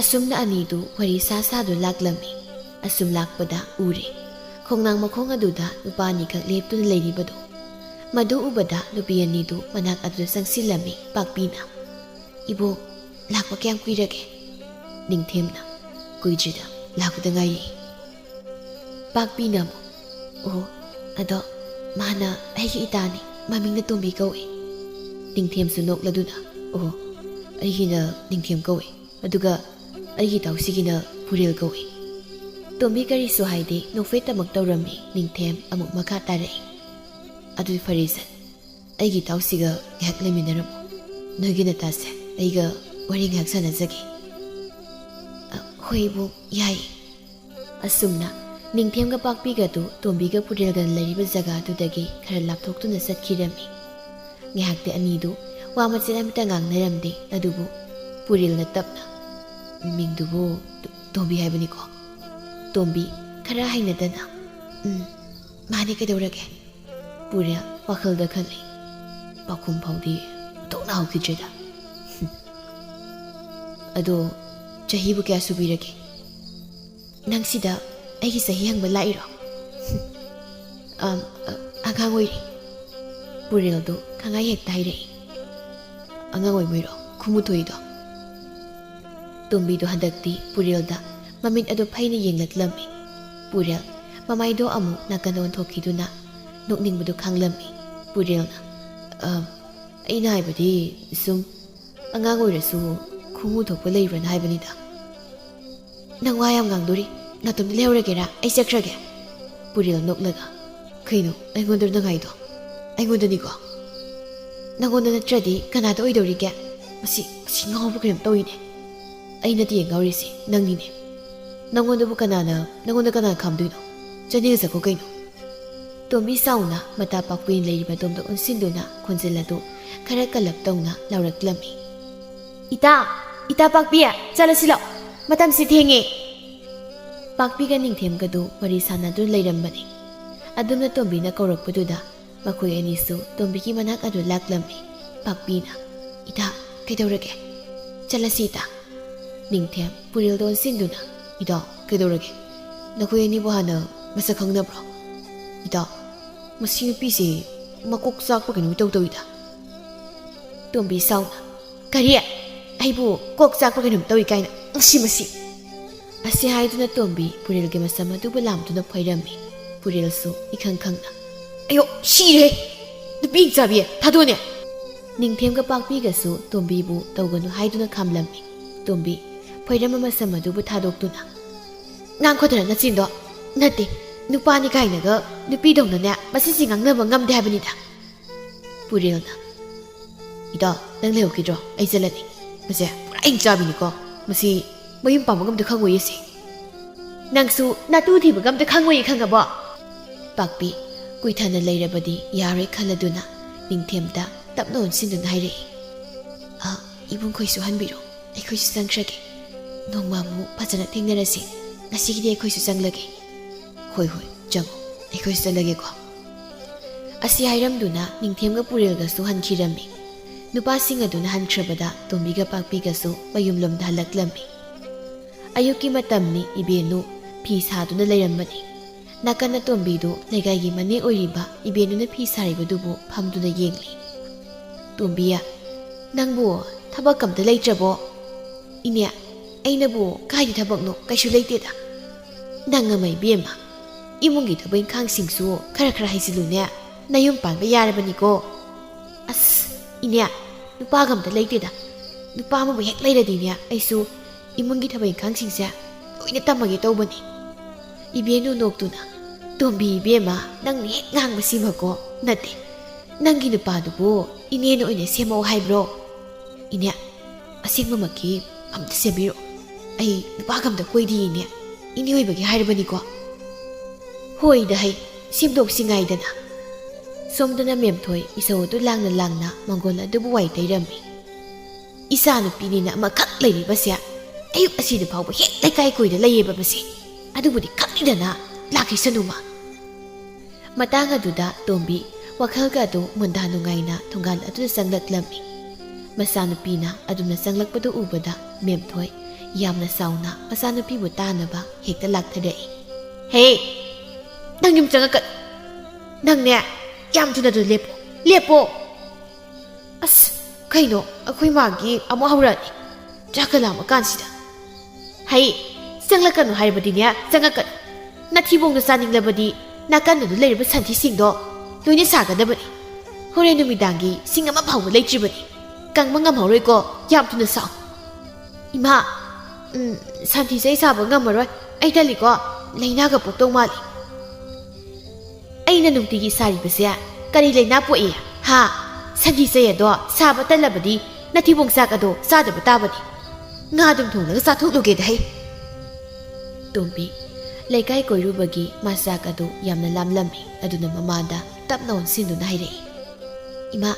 ꯑꯁꯨꯝꯅ ꯑꯅꯤꯗꯨ ꯋꯥꯔꯤ ꯁꯥ ꯁꯥꯗꯨꯅ ꯂꯥꯛꯂꯝꯃꯤ꯫ ꯑꯁꯨꯝ ꯂꯥꯛꯄꯗ ꯎꯔꯦ, ꯈꯣꯡꯅꯥꯡ ꯃꯈꯣꯡ ꯑꯗꯨꯗ ꯅꯨꯄꯥ ꯑꯅꯤꯈꯛ ꯂꯦꯞꯇꯨꯅ ꯂꯩꯔꯤꯕꯗꯨ꯫ ꯃꯗꯨ ꯎꯕꯗ ꯅꯨꯄꯤ ꯑꯅꯤꯗꯨ ꯃꯅꯥꯛ ꯑꯗꯨꯗ ꯆꯪꯁꯤꯜꯂꯝꯃꯤ꯫ ꯄꯥꯛꯄꯤꯅ, "ꯏꯕꯣꯛ, ꯂꯥꯛꯄ ꯀꯌꯥꯝ ꯀꯨꯏꯔꯒꯦ?" ꯅꯤꯡꯊꯦꯝꯅ, "ꯀꯨꯏꯗ꯭ꯔꯤꯗ, ꯂꯥꯛꯄꯗ ꯉꯥꯏꯔꯤ꯫" ꯄꯥꯛꯄꯤꯅ ꯑꯃꯨꯛ, "ꯑꯣ, ꯑꯗꯣ ꯃꯥꯅ ꯑꯩꯒꯤ ꯏꯇꯥꯅꯤ, ꯃꯃꯤꯡꯅ ꯇꯣꯝꯕꯤ ꯀꯧꯏ꯫" ꯅꯤꯡꯊꯦꯝꯁꯨ ꯅꯣꯛꯂꯗꯨꯅ, "ꯑꯣ, ꯑꯩꯒꯤꯅ ꯅꯤꯡꯊꯦꯝ ꯀꯧꯏ, ꯑꯗꯨꯒ ꯑꯩꯒꯤ ꯏꯇꯥꯎꯁꯤꯒꯤꯅ ꯄꯨꯔꯦꯜ ꯀꯧꯏ꯫" ꯇꯣꯝꯕꯤ ꯀꯔꯤꯁꯨ ꯍꯥꯏꯗꯦ, ꯅꯣꯛꯐꯦꯠꯇꯃꯛ ꯇꯧꯔꯝꯃꯤ꯫ ꯅꯤꯡꯊꯦꯝ ꯑꯃꯨꯛ ꯃꯈꯥ ꯇꯥꯔꯛꯏ, "ꯑꯗꯨꯗꯤ ꯐꯔꯦꯁꯦ, ꯑꯩꯒꯤ ꯏꯇꯥꯎꯁꯤꯒ ꯉꯥꯏꯍꯥꯛ ꯂꯩꯃꯤꯟꯅꯔꯝꯃꯨ꯫ ꯅꯣꯏꯒꯤ ꯅꯇꯥꯁꯦ ꯑꯩꯒ ꯋꯥꯔꯤ ꯉꯥꯏꯍꯥꯛ ꯁꯥꯟꯅꯖꯒꯦ꯫" "ꯑ, ꯍꯣꯏ ꯏꯕꯣꯛ, ꯌꯥꯏ꯫" ꯑꯁꯨꯝꯅ ꯅꯤꯡꯊꯦꯝꯒ ꯄꯥꯛꯄꯤꯒꯗꯨ ꯇꯣꯝꯕꯤꯒ ꯄꯨꯔꯦꯜꯒ ꯂꯩꯔꯤꯕ ꯖꯒꯥꯗꯨꯗꯒꯤ ꯈꯔ ꯂꯥꯞꯊꯣꯛꯇꯨꯅ ꯆꯠꯈꯤꯔꯝꯃꯤ꯫ ꯉꯥꯏꯍꯥꯛꯇꯤ ꯑꯅꯤꯗꯨ ꯋꯥ ꯃꯆꯦꯠ ꯑꯃꯠꯇ ꯉꯥꯡꯅꯔꯝꯗꯦ꯫ ꯑꯗꯨꯕꯨ ꯄꯨꯔꯦꯜꯅ ꯇꯞꯅ, "ꯃꯤꯡꯗꯨꯕꯨ ꯇꯣ-, ꯇꯣꯝꯕꯤ ꯍꯥꯏꯕꯅꯤꯀꯣ?" ꯇꯣꯝꯕꯤ, ꯈꯔ ꯍꯩꯅꯗꯅ, "ꯎꯝ, ꯃꯥꯅꯦ, ꯀꯩꯗꯧꯔꯒꯦ?" ꯄꯨꯔꯦꯜ ꯋꯥꯈꯜꯗ ꯈꯜꯂꯤ, "ꯄꯥꯎꯈꯨꯝ ꯐꯥꯎꯗꯤ ꯊꯣꯛꯅ ꯍꯧꯈꯤꯗ꯭ꯔꯦꯗ꯫ ꯑꯗꯣ ꯆꯍꯤꯕꯨ ꯀꯌꯥ ꯁꯨꯕꯤꯔꯒꯦ?" "ꯅꯪ ꯁꯤꯗ ꯑꯩꯒꯤ ꯆꯍꯤ ꯍꯪꯕ ꯂꯥꯛꯏꯔꯣ?" "ꯑꯝ, ꯑ, ꯑꯉꯥꯡ ꯑꯣꯏꯔꯤ꯫" ꯄꯨꯔꯦꯜꯗꯣ ꯈꯪꯍꯥꯏ ꯍꯦꯛꯇ ꯍꯥꯏꯔꯛꯏ꯫ "ꯑꯉꯥꯡ ꯑꯣꯏꯕꯩꯔꯣ ꯈꯨꯃꯨ ꯊꯣꯛꯏꯗꯣ?" ꯇꯣꯝꯕꯤꯗꯣ ꯍꯟꯗꯛꯇꯤ ꯄꯨꯔꯦꯜꯗ ꯃꯃꯤꯠ ꯑꯗꯨ ꯐꯩꯅ ꯌꯦꯡꯂꯛꯂꯝꯃꯤ꯫ ꯄꯨꯔꯦꯜ ꯃꯃꯥꯏꯗꯣ ꯑꯃꯨꯛ ꯅꯥꯀꯟꯗ ꯑꯣꯟꯊꯣꯛꯈꯤꯗꯨꯅ ꯅꯣꯛꯅꯤꯡꯕꯗꯨ ꯈꯥꯡꯂꯝꯃꯤ꯫ ꯄꯨꯔꯦꯜꯅ, "ꯑ, ꯑꯩꯅ ꯍꯥꯏꯕꯗꯤ ꯁꯨꯝ ꯑꯉꯥꯡ ꯑꯣꯏꯔꯁꯨ ꯈꯨꯃꯨ ꯊꯣꯛꯄ ꯂꯩꯕ꯭ꯔꯅ ꯍꯥꯏꯕꯅꯤꯗ꯫" "ꯅꯪ ꯋꯥ ꯌꯥꯝ ꯉꯥꯡꯗꯣꯔꯤ꯫ ꯅꯥꯇꯣꯝꯗ ꯂꯩꯍꯧꯔꯒꯦꯔꯥ? ꯑꯩ ꯆꯠꯈ꯭ꯔꯒꯦ꯫" ꯄꯨꯔꯦꯜ ꯅꯣꯛꯂꯒ, "ꯀꯩꯅꯣ ꯑꯩꯉꯣꯟꯗꯔꯣ ꯅꯪ ꯍꯥꯏꯗꯣ? ꯑꯩꯉꯣꯟꯗꯅꯤꯀꯣ꯫ ꯅꯪꯉꯣꯟꯗ ꯅꯠꯇ꯭ꯔꯗꯤ ꯀꯅꯥꯗ ꯑꯣꯏꯗꯧꯔꯤꯒꯦ? ꯃꯁꯤ, ꯃꯁꯤ ꯉꯥꯎꯕ ꯀꯩꯅꯣꯝ ꯇꯧꯏꯅꯦ꯫ ꯑꯩ ꯅꯠꯇꯦ ꯉꯥꯎꯔꯤꯁꯦ, ꯅꯪꯅꯤꯅꯦ꯫ ꯅꯪꯉꯣꯟꯗꯕꯨ ꯀꯅꯥꯅ, ꯅꯪꯉꯣꯟꯗ ꯀꯅꯥꯅ ꯈꯥꯝꯗꯣꯏꯅꯣ? ꯆꯠꯅꯤꯡꯉ ꯆꯠꯈꯣ ꯀꯩꯅꯣ꯫" ꯇꯣꯝꯕꯤ ꯆꯥꯎꯅ ꯃꯇꯥ ꯄꯥꯛꯄꯤꯅ ꯂꯩꯔꯤꯕ ꯑꯗꯣꯝꯗ ꯑꯣꯟꯁꯤꯟꯗꯨꯅ ꯈꯣꯟꯖꯦꯜ ꯑꯗꯨ ꯈꯔ ꯀꯜꯂꯞ ꯇꯧꯅ ꯂꯥꯎꯔꯛꯂꯝꯃꯤ꯫ "ꯏꯇꯥ! ꯏꯇꯥ ꯄꯥꯛꯄꯤ! ꯆꯠꯂꯁꯤ ꯂꯥꯛꯑꯣ꯫ ꯃꯇꯝꯁꯤ ꯊꯦꯡꯉꯦ꯫" ꯄꯥꯛꯄꯤꯒ ꯅꯤꯡꯊꯦꯝꯒꯗꯨ ꯋꯥꯔꯤ ꯁꯥꯟꯅꯗꯨꯅ ꯂꯩꯔꯝꯕꯅꯤ꯫ ꯑꯗꯨꯝꯅ ꯇꯣꯝꯕꯤꯅ ꯀꯧꯔꯛꯄꯗꯨꯗ ꯃꯈꯣꯏ ꯑꯅꯤꯁꯨ ꯇꯣꯝꯕꯤꯒꯤ ꯃꯅꯥꯛ ꯑꯗꯨ ꯂꯥꯛꯂꯝꯃꯤ꯫ ꯄꯥꯛꯄꯤꯅ, "ꯏꯇꯥ, ꯀꯩꯗꯧꯔꯒꯦ? ꯆꯠꯂꯁꯤ ꯏꯇꯥ꯫" ꯅꯤꯡꯊꯦꯝ ꯄꯨꯔꯦꯜꯗ ꯑꯣꯟꯁꯤꯟꯗꯨꯅ, "ꯏꯇꯥ, ꯀꯩꯗꯧꯔꯒꯦ? ꯅꯈꯣꯏ ꯑꯅꯤꯕꯨ ꯍꯥꯟꯅ ꯃꯁꯛ ꯈꯪꯅꯕ꯭ꯔꯣ? ꯏꯇꯥ, ꯃꯁꯤ ꯅꯨꯄꯤꯁꯤ ꯃꯀꯣꯛ ꯆꯥꯛꯄ ꯀꯩꯅꯣꯝ ꯏꯇꯧ ꯇꯧꯏꯗ꯫" ꯇꯣꯝꯕꯤ ꯁꯥꯎꯅ, "ꯀꯔꯤ? ꯑꯩꯕꯨ ꯀꯣꯛ ꯆꯥꯛꯄ ꯀꯩꯅꯣꯝ ꯇꯧꯏ ꯀꯥꯏꯅ? ꯃꯁꯤ, ꯃꯁꯤ!" ꯑꯁꯤ ꯍꯥꯏꯗꯨꯅ ꯇꯣꯝꯕꯤ ꯄꯨꯔꯦꯜꯒꯤ ꯃꯁꯝ ꯑꯗꯨꯕꯨ ꯂꯥꯝꯗꯨꯅ ꯐꯣꯏꯔꯝꯃꯤ꯫ ꯄꯨꯔꯦꯜꯁꯨ ꯏꯈꯪ ꯈꯪꯅ, "ꯑꯌꯣ, ꯁꯤꯔꯦ! ꯅꯨꯄꯤ ꯆꯥꯕꯤ, ꯊꯥꯗꯣꯛꯑꯣꯅꯦ!" ꯅꯤꯡꯊꯦꯝꯒ ꯄꯥꯛꯄꯤꯒꯁꯨ ꯇꯣꯝꯕꯤꯕꯨ ꯇꯧꯒꯅꯨ ꯍꯥꯏꯗꯨꯅ ꯈꯥꯝꯂꯝꯃꯤ꯫ ꯇꯣꯝꯕꯤ ꯐꯣꯏꯔꯝꯕ ꯃꯁꯝ ꯑꯗꯨꯕꯨ ꯊꯥꯗꯣꯛꯇꯨꯅ, "ꯉꯥꯡꯈꯣꯗꯅ ꯅꯆꯤꯟꯗꯣ! ꯅꯠꯇꯦ, ꯅꯨꯄꯥꯅꯤ ꯀꯥꯏꯅꯒ ꯅꯨꯄꯤꯗꯧꯅꯅꯦ ꯃꯁꯤꯁꯤ ꯉꯥꯡꯅꯕ ꯉꯝꯗꯦ ꯍꯥꯏꯕꯅꯤꯗ꯫" ꯄꯨꯔꯦꯜꯅ, "ꯏꯇꯥ, ꯅꯪ ꯂꯩꯍꯧꯈꯤꯗ꯭ꯔꯣ? ꯑꯩ ꯆꯠꯂꯅꯤ꯫ ꯃꯁꯦ ꯄꯨꯔꯥ ꯍꯤꯡ ꯆꯥꯕꯤꯅꯤꯀꯣ꯫ ꯃꯁꯤ ꯃꯌꯨꯝ ꯄꯥꯟꯕ ꯉꯝꯗ ꯈꯪꯉꯣꯏꯌꯦ ꯁꯤ꯫" ꯅꯪꯁꯨ ꯅꯇꯨ ꯊꯤꯕꯒ ꯑꯝꯇ ꯈꯪꯉꯣꯏꯌꯦ, ꯈꯪꯉꯕꯣ? ꯄꯥꯛꯄꯤ ꯀꯨꯏꯊꯅ ꯂꯩꯔꯕꯗꯤ ꯌꯥꯔꯣꯏ ꯈꯜꯂꯗꯨꯅ ꯅꯤꯡꯊꯦꯝꯗ ꯇꯞꯅ ꯑꯣꯟꯁꯤꯟꯗꯨꯅ ꯍꯥꯏꯔꯛꯏ꯫ "ꯑ, ꯏꯕꯨꯡꯈꯣꯏꯁꯨ ꯍꯟꯕꯤꯔꯣ, ꯑꯩꯈꯣꯏꯁꯨ ꯆꯪꯈ꯭ꯔꯒꯦ꯫ ꯅꯣꯡꯃ ꯑꯃꯨꯛ ꯐꯖꯅ ꯊꯦꯡꯅꯔꯁꯤ꯫ ꯉꯁꯤꯒꯤꯗꯤ ꯑꯩꯈꯣꯏꯁꯨ ꯆꯪꯂꯒꯦ꯫" "ꯍꯣꯏ, ꯍꯣꯏ, ꯆꯪꯉꯣ, ꯑꯩꯈꯣꯏꯁꯨ ꯆꯠꯂꯒꯦꯀꯣ꯫" ꯑꯁꯤ ꯍꯥꯏꯔꯝꯗꯨꯅ ꯅꯤꯡꯊꯦꯝꯒ ꯄꯨꯔꯦꯜꯒꯁꯨ ꯍꯟꯈꯤꯔꯝꯃꯤ꯫ ꯅꯨꯄꯥꯁꯤꯡ ꯑꯗꯨꯅ ꯍꯟꯈ꯭ꯔꯕꯗ ꯇꯣꯝꯕꯤꯒ ꯄꯥꯛꯄꯤꯒꯁꯨ ꯃꯌꯨꯝꯂꯣꯝꯗ ꯍꯜꯂꯛꯂꯝꯃꯤ꯫ ꯑꯌꯨꯛꯀꯤ ꯃꯇꯝꯅꯤ꯫ ꯏꯕꯦꯟꯅꯨ ꯐꯤ ꯁꯥꯗꯨꯅ ꯂꯩꯔꯝꯕꯅꯤ꯫ ꯅꯥꯀꯟ ꯑꯇꯣꯝꯕꯤꯗꯨ ꯂꯩꯀꯥꯏꯒꯤ ꯃꯅꯦ ꯑꯣꯏꯔꯤꯕ ꯏꯕꯦꯟꯅꯨꯅ ꯐꯤ ꯁꯥꯔꯤꯕꯗꯨꯕꯨ ꯐꯝꯗꯨꯅ ꯌꯦꯡꯂꯤ꯫ "ꯇꯣꯝꯕꯤ, ꯅꯪꯕꯨ ꯊꯕꯛ ꯑꯝꯇ ꯂꯩꯇ꯭ꯔꯕꯣ?" "ꯏꯅꯦ, ꯑꯩꯅꯕꯨ ꯀꯥꯏꯗ ꯊꯕꯛꯅꯣ? ꯀꯩꯁꯨ ꯂꯩꯇꯦꯗ꯫" "ꯅꯪ ꯑꯃ ꯏꯕꯦꯝꯃ, ꯏꯃꯨꯡꯒꯤ ꯊꯕꯛ ꯏꯪꯈꯥꯡꯁꯤꯡꯁꯨ ꯈꯔ ꯈꯔ ꯍꯩꯖꯤꯜꯂꯨꯅꯦ, ꯅꯌꯨꯝ ꯄꯥꯟꯕ ꯌꯥꯔꯕꯅꯤꯀꯣ꯫" "ꯑꯁ, ꯏꯅꯦ, ꯅꯨꯄꯥꯒ ꯑꯝꯇ ꯂꯩꯇꯦꯗ꯫ ꯅꯨꯄꯥ ꯑꯃꯕꯨ ꯍꯦꯛ ꯂꯩꯔꯗꯤꯅꯦ, ꯑꯩꯁꯨ ꯏꯃꯨꯡꯒꯤ ꯊꯕꯛ ꯏꯪꯈꯥꯡꯁꯤꯡꯁꯦ ꯂꯣꯏꯅ ꯇꯝꯃꯒꯦ ꯇꯧꯕꯅꯤ꯫" ꯏꯕꯦꯟꯅꯨ ꯅꯣꯛꯇꯨꯅ, "ꯇꯣꯝꯕꯤ ꯏꯕꯦꯝꯃ, ꯅꯪꯅ ꯍꯦꯛ ꯉꯥꯡꯕꯁꯤꯃꯀꯣ ꯅꯠꯇꯦ꯫ ꯅꯪꯒꯤ ꯅꯨꯄꯥꯗꯨꯕꯨ ꯏꯅꯦꯅ ꯑꯣꯏꯅ ꯁꯦꯝꯃꯛꯑꯣ ꯍꯥꯏꯕ꯭ꯔꯣ?" "ꯏꯅꯦ, ꯑꯁꯦꯡꯕꯃꯛꯀꯤ ꯑꯝꯇ ꯁꯦꯝꯕꯤꯔꯛꯑꯣ꯫ ꯑꯩ ꯅꯨꯄꯥꯒ ꯑꯝꯇ ꯀꯣꯏꯗꯤꯌꯦ ꯏꯅꯦ꯫ ꯏꯅꯦ ꯑꯣꯏꯕꯒꯤ ꯍꯥꯏꯔꯕꯅꯤꯀꯣ꯫" "ꯍꯣꯏꯗ ꯍꯩ, ꯁꯦꯝꯗꯣꯛꯁꯤ ꯉꯥꯏꯗꯅ꯫" ꯁꯣꯝꯗꯅ ꯃꯦꯝꯊꯣꯏ ꯏꯁꯧ ꯑꯗꯨ ꯂꯥꯡꯅ ꯂꯥꯡꯅ ꯃꯪꯒꯣꯜ ꯑꯗꯨꯕꯨ ꯋꯥꯏ ꯇꯩꯔꯝꯃꯤ꯫ "ꯏꯆꯥꯅꯨꯄꯤꯅꯤꯅ ꯑꯃꯈꯛ ꯂꯩꯔꯤꯕꯁꯦ ꯑꯌꯨꯛ ꯑꯁꯤꯗ ꯐꯥꯎꯕ ꯍꯦꯛ ꯂꯩꯀꯥꯏ ꯀꯣꯏꯗ ꯂꯩꯌꯦꯕ ꯃꯁꯤ꯫ ꯑꯗꯨꯕꯨꯗꯤ ꯈꯪꯗꯅ ꯂꯥꯛꯈꯤꯁꯅꯨꯃ꯫" ꯃꯇꯥꯡ ꯑꯗꯨꯗ ꯇꯣꯝꯕꯤ ꯋꯥꯈꯜꯒ ꯑꯗꯨ ꯃꯨꯟꯗꯥ ꯅꯨꯡꯉꯥꯏꯅ ꯊꯣꯡꯒꯥꯜ ꯑꯗꯨꯗ ꯆꯪꯂꯛꯂꯝꯃꯤ꯫ ꯃꯆꯥꯅꯨꯄꯤꯅ ꯑꯗꯨꯝꯅ ꯆꯪꯂꯛꯄꯗꯨ ꯎꯕꯗ ꯃꯦꯝꯊꯣꯏ ꯌꯥꯝꯅ ꯆꯥꯎꯅ ꯃꯆꯥꯅꯨꯄꯤꯕꯨ ꯇꯥꯅꯕ ꯍꯦꯛꯇ ꯂꯥꯛꯊꯔꯛꯏ꯫ "ꯍꯦ, ꯅꯪ ꯌꯨꯝ ꯆꯪꯉꯛꯀꯅꯨ꯫ ꯅꯪꯅꯦ, ꯌꯥꯝ ꯊꯨꯅ ꯑꯗꯨ ꯂꯦꯞꯄꯣ, ꯂꯦꯞꯄꯣ!" "ꯑꯁ, ꯀꯩꯅꯣ, ꯑꯩꯈꯣꯏ ꯃꯥꯒꯤ ꯑꯃꯨꯛ ꯍꯧꯔꯛꯑꯅꯤ, ꯆꯥꯛꯀ ꯂꯥꯝꯃ ꯀꯥꯟꯁꯤꯗ꯫ ꯍꯩ, ꯆꯪꯂꯛꯀꯅꯨ ꯍꯥꯏꯔꯕꯗꯤꯅꯦ, ꯆꯪꯉꯛꯀꯅꯨ꯫ ꯅꯊꯤꯕꯣꯡꯗꯣ ꯆꯥꯅꯤꯡꯂꯕꯗꯤ ꯅꯥꯀꯟꯗꯨꯗ ꯂꯩꯔꯤꯕ ꯁꯟꯊꯤꯁꯤꯡꯗꯣ ꯂꯣꯏꯅ ꯁꯥꯒꯗꯕꯅꯤ꯫ ꯍꯣꯔꯦꯟ ꯅꯨꯃꯤꯗꯥꯡꯒꯤ ꯁꯤꯡ ꯑꯃ ꯐꯥꯎꯕ ꯂꯩꯇ꯭ꯔꯤꯕꯅꯤ꯫ ꯀꯪꯕ ꯉꯝꯍꯧꯔꯣꯏꯀꯣ, ꯌꯥꯝ ꯊꯨꯅ ꯁꯥꯎ꯫" "ꯏꯃꯥ, ꯎꯝ, ꯁꯟꯊꯤ ꯆꯩ ꯁꯥꯕ ꯉꯝꯃꯔꯣꯏ꯫ ꯑꯩ ꯇꯜꯂꯤꯀꯣ, ꯂꯥꯏꯅꯥꯒ ꯄꯣꯛꯇꯧ ꯃꯥꯜꯂꯤ꯫" "ꯑꯩꯅ ꯅꯨꯡꯇꯤꯒꯤ ꯁꯥꯔꯤꯕꯁꯦ ꯀꯔꯤ ꯂꯥꯏꯅꯥ ꯄꯣꯛꯏ? ꯍꯥ? ꯁꯟꯊꯤ ꯆꯩ ꯑꯗꯣ ꯁꯥꯕ ꯇꯜꯂꯕꯗꯤ ꯅꯊꯤꯕꯣꯡ ꯆꯥꯛ ꯑꯗꯣ ꯆꯥꯗꯕ ꯇꯥꯕꯅꯤ꯫ ꯉꯥ ꯑꯗꯨꯝ ꯊꯣꯡꯂꯒ ꯆꯥꯊꯣꯛꯂꯨꯒꯦꯗ ꯍꯩ꯫" ꯇꯣꯝꯕꯤ ꯂꯩꯀꯥꯏ ꯀꯣꯏꯔꯨꯕꯒꯤ ꯃꯆꯥꯛ ꯑꯗꯨ ꯌꯥꯝꯅ ꯂꯥꯝꯂꯝꯃꯤ꯫ ꯑꯗꯨꯅ ꯃꯃꯥꯗ ꯇꯞꯅ ꯑꯣꯟꯁꯤꯟꯗꯨꯅ ꯍꯥꯏꯔꯛꯏ, "ꯏꯃꯥ,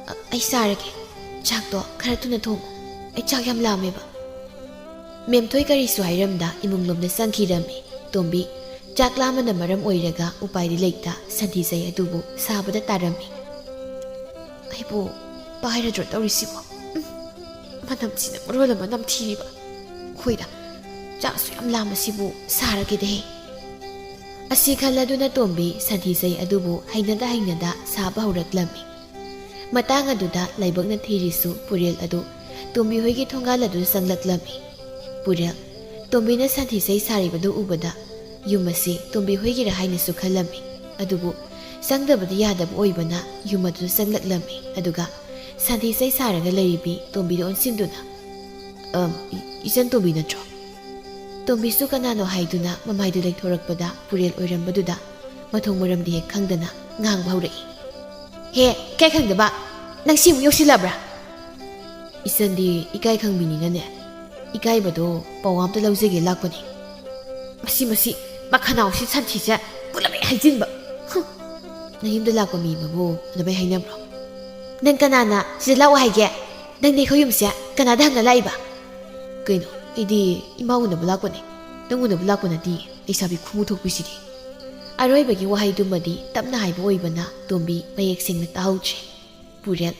ꯑ, ꯑꯩ ꯆꯥꯔꯒꯦ꯫ ꯆꯥꯛꯇꯣ ꯈꯔ ꯊꯨꯅ ꯊꯣꯡꯉꯨ꯫ ꯑꯩ ꯆꯥꯛ ꯌꯥꯝ ꯂꯥꯝꯃꯦꯕ꯫" ꯃꯦꯝꯊꯣꯏ ꯀꯔꯤꯁꯨ ꯍꯥꯏꯔꯝꯗ ꯏꯃꯨꯡꯂꯣꯝꯗ ꯆꯪꯈꯤꯔꯝꯃꯤ꯫ ꯇꯣꯝꯕꯤ ꯆꯥꯛ ꯂꯥꯝꯕꯅ ꯃꯔꯝ ꯑꯣꯏꯔꯒ ꯎꯄꯥꯏꯗꯤ ꯂꯩꯇ ꯁꯟꯊꯤꯁꯩ ꯑꯗꯨꯕꯨ ꯁꯥꯕꯗ ꯇꯥꯔꯝꯃꯤ꯫ "ꯑꯩꯕꯨ ꯄꯥꯏꯔꯗ꯭ꯔꯣ ꯇꯧꯔꯤꯁꯤꯕꯣ? ꯎꯝ, ꯃꯅꯝꯁꯤꯅ ꯃꯔꯣꯜ ꯑꯃ ꯅꯝꯊꯤꯔꯤꯕ꯫ ꯈꯣꯏꯗ ꯆꯥꯛꯁꯨ ꯌꯥꯝ ꯂꯥꯝꯕꯁꯤꯕꯨ ꯁꯥꯔꯒꯦꯗꯍꯦ꯫" ꯑꯁꯤ ꯈꯜꯂꯗꯨꯅ ꯇꯣꯝꯕꯤ ꯁꯟꯊꯤꯁꯩ ꯑꯗꯨꯕꯨ ꯍꯩꯅꯗ ꯍꯩꯅꯗ ꯁꯥꯕ ꯍꯧꯔꯛꯂꯝꯃꯤ꯫ ꯃꯇꯥꯡ ꯑꯗꯨꯗ ꯂꯥꯏꯕꯛꯅ ꯊꯤꯔꯤꯁꯨ ꯄꯨꯔꯦꯜ ꯑꯗꯨ ꯇꯣꯝꯕꯤ ꯍꯣꯏꯒꯤ ꯊꯣꯡꯒꯥꯜ ꯑꯗꯨꯗ ꯆꯪꯂꯛꯂꯝꯃꯤ꯫ ꯄꯨꯔꯦꯜ ꯇꯣꯝꯕꯤꯅ ꯁꯟꯊꯤꯁꯩ ꯁꯥꯔꯤꯕꯗꯨ ꯎꯕꯗ ꯌꯨꯝ ꯑꯁꯤ ꯇꯣꯝꯕꯤ ꯍꯣꯏꯒꯤꯔ ꯍꯥꯏꯅꯁꯨ ꯈꯜꯂꯝꯃꯤ꯫ ꯑꯗꯨꯕꯨ ꯆꯪꯗꯕꯗꯤ ꯌꯥꯗꯕ ꯑꯣꯏꯕꯅ ꯌꯨꯝ ꯑꯗꯨꯗ ꯆꯪꯂꯛꯂꯝꯃꯤ꯫ ꯑꯗꯨꯒ ꯁꯟꯊꯤꯁꯩ ꯁꯥꯔꯒ ꯂꯩꯔꯤꯕꯤ ꯇꯣꯝꯕꯤꯗ ꯑꯣꯟꯁꯤꯟꯗꯨꯅ, "ꯑꯝ, ꯏ-, ꯏꯆꯟ ꯇꯣꯝꯕꯤ ꯅꯠꯇ꯭ꯔꯣ?" ꯇꯣꯝꯕꯤꯁꯨ ꯀꯅꯥꯅꯣ ꯍꯥꯏꯗꯨꯅ ꯃꯃꯥꯏꯗꯨ ꯂꯩꯊꯣꯔꯛꯄꯗ ꯄꯨꯔꯦꯜ ꯑꯣꯏꯔꯝꯕꯗꯨꯗ ꯃꯊꯣꯡ ꯃꯔꯝꯗꯤ ꯍꯦꯛ ꯈꯪꯗꯅ ꯉꯥꯡꯕ ꯍꯧꯔꯛꯏ꯫ "ꯍꯦ, ꯏꯀꯥꯏ ꯈꯪꯗꯕ, ꯅꯪ ꯁꯤꯃꯨꯛ ꯌꯧꯁꯤꯜꯂꯕ꯭ꯔꯥ?" "ꯏꯆꯟꯗꯤ ꯏꯀꯥꯏ ꯈꯪꯕꯤꯅꯤꯅꯅꯦ, ꯏꯀꯥꯏꯕꯗꯣ ꯄꯋꯥ ꯑꯝꯇ ꯂꯧꯖꯒꯦ ꯂꯥꯛꯄꯅꯤ꯫" "ꯃꯁꯤ, ꯃꯁꯤ, ꯃꯈꯅꯥꯎꯁꯤ ꯁꯟꯊꯤꯁꯦ ꯄꯨꯂꯞ ꯍꯦꯛ ꯍꯩꯖꯤꯟꯕ꯫ ꯍꯨꯝ, ꯅꯌꯨꯝꯗ ꯂꯥꯛꯄ ꯃꯤ ꯑꯃꯕꯨ ꯑꯗꯨꯃꯥꯏ ꯍꯥꯏꯅꯕ꯭ꯔꯣ?" "ꯅꯪ ꯀꯅꯥꯅ ꯁꯤꯗ ꯂꯥꯛꯑꯣ ꯍꯥꯏꯒꯦ? ꯅꯪꯗꯤ ꯑꯩꯈꯣꯏ ꯌꯨꯝꯁꯦ ꯀꯅꯥꯗ ꯍꯪꯉ ꯂꯥꯛꯏꯕ?" "ꯀꯩꯅꯣ, ꯑꯩꯗꯤ ꯏꯃꯥ ꯎꯅꯕ ꯂꯥꯛꯄꯅꯦ꯫ ꯅꯪ ꯎꯅꯕ ꯂꯥꯛꯄ ꯅꯠꯇꯦ, ꯂꯩꯁꯥꯕꯤ ꯈꯨꯃꯨ ꯊꯣꯛꯄꯤꯁꯤꯗꯤ꯫" ꯑꯔꯣꯏꯕꯒꯤ ꯋꯥꯍꯩꯗꯨꯃꯗꯤ ꯇꯞꯅ ꯍꯥꯏꯕ ꯑꯣꯏꯕꯅ ꯇꯣꯝꯕꯤ ꯃꯌꯦꯛ ꯁꯦꯡꯅ ꯇꯥꯍꯧꯗ꯭ꯔꯦ꯫ ꯄꯨꯔꯦꯜ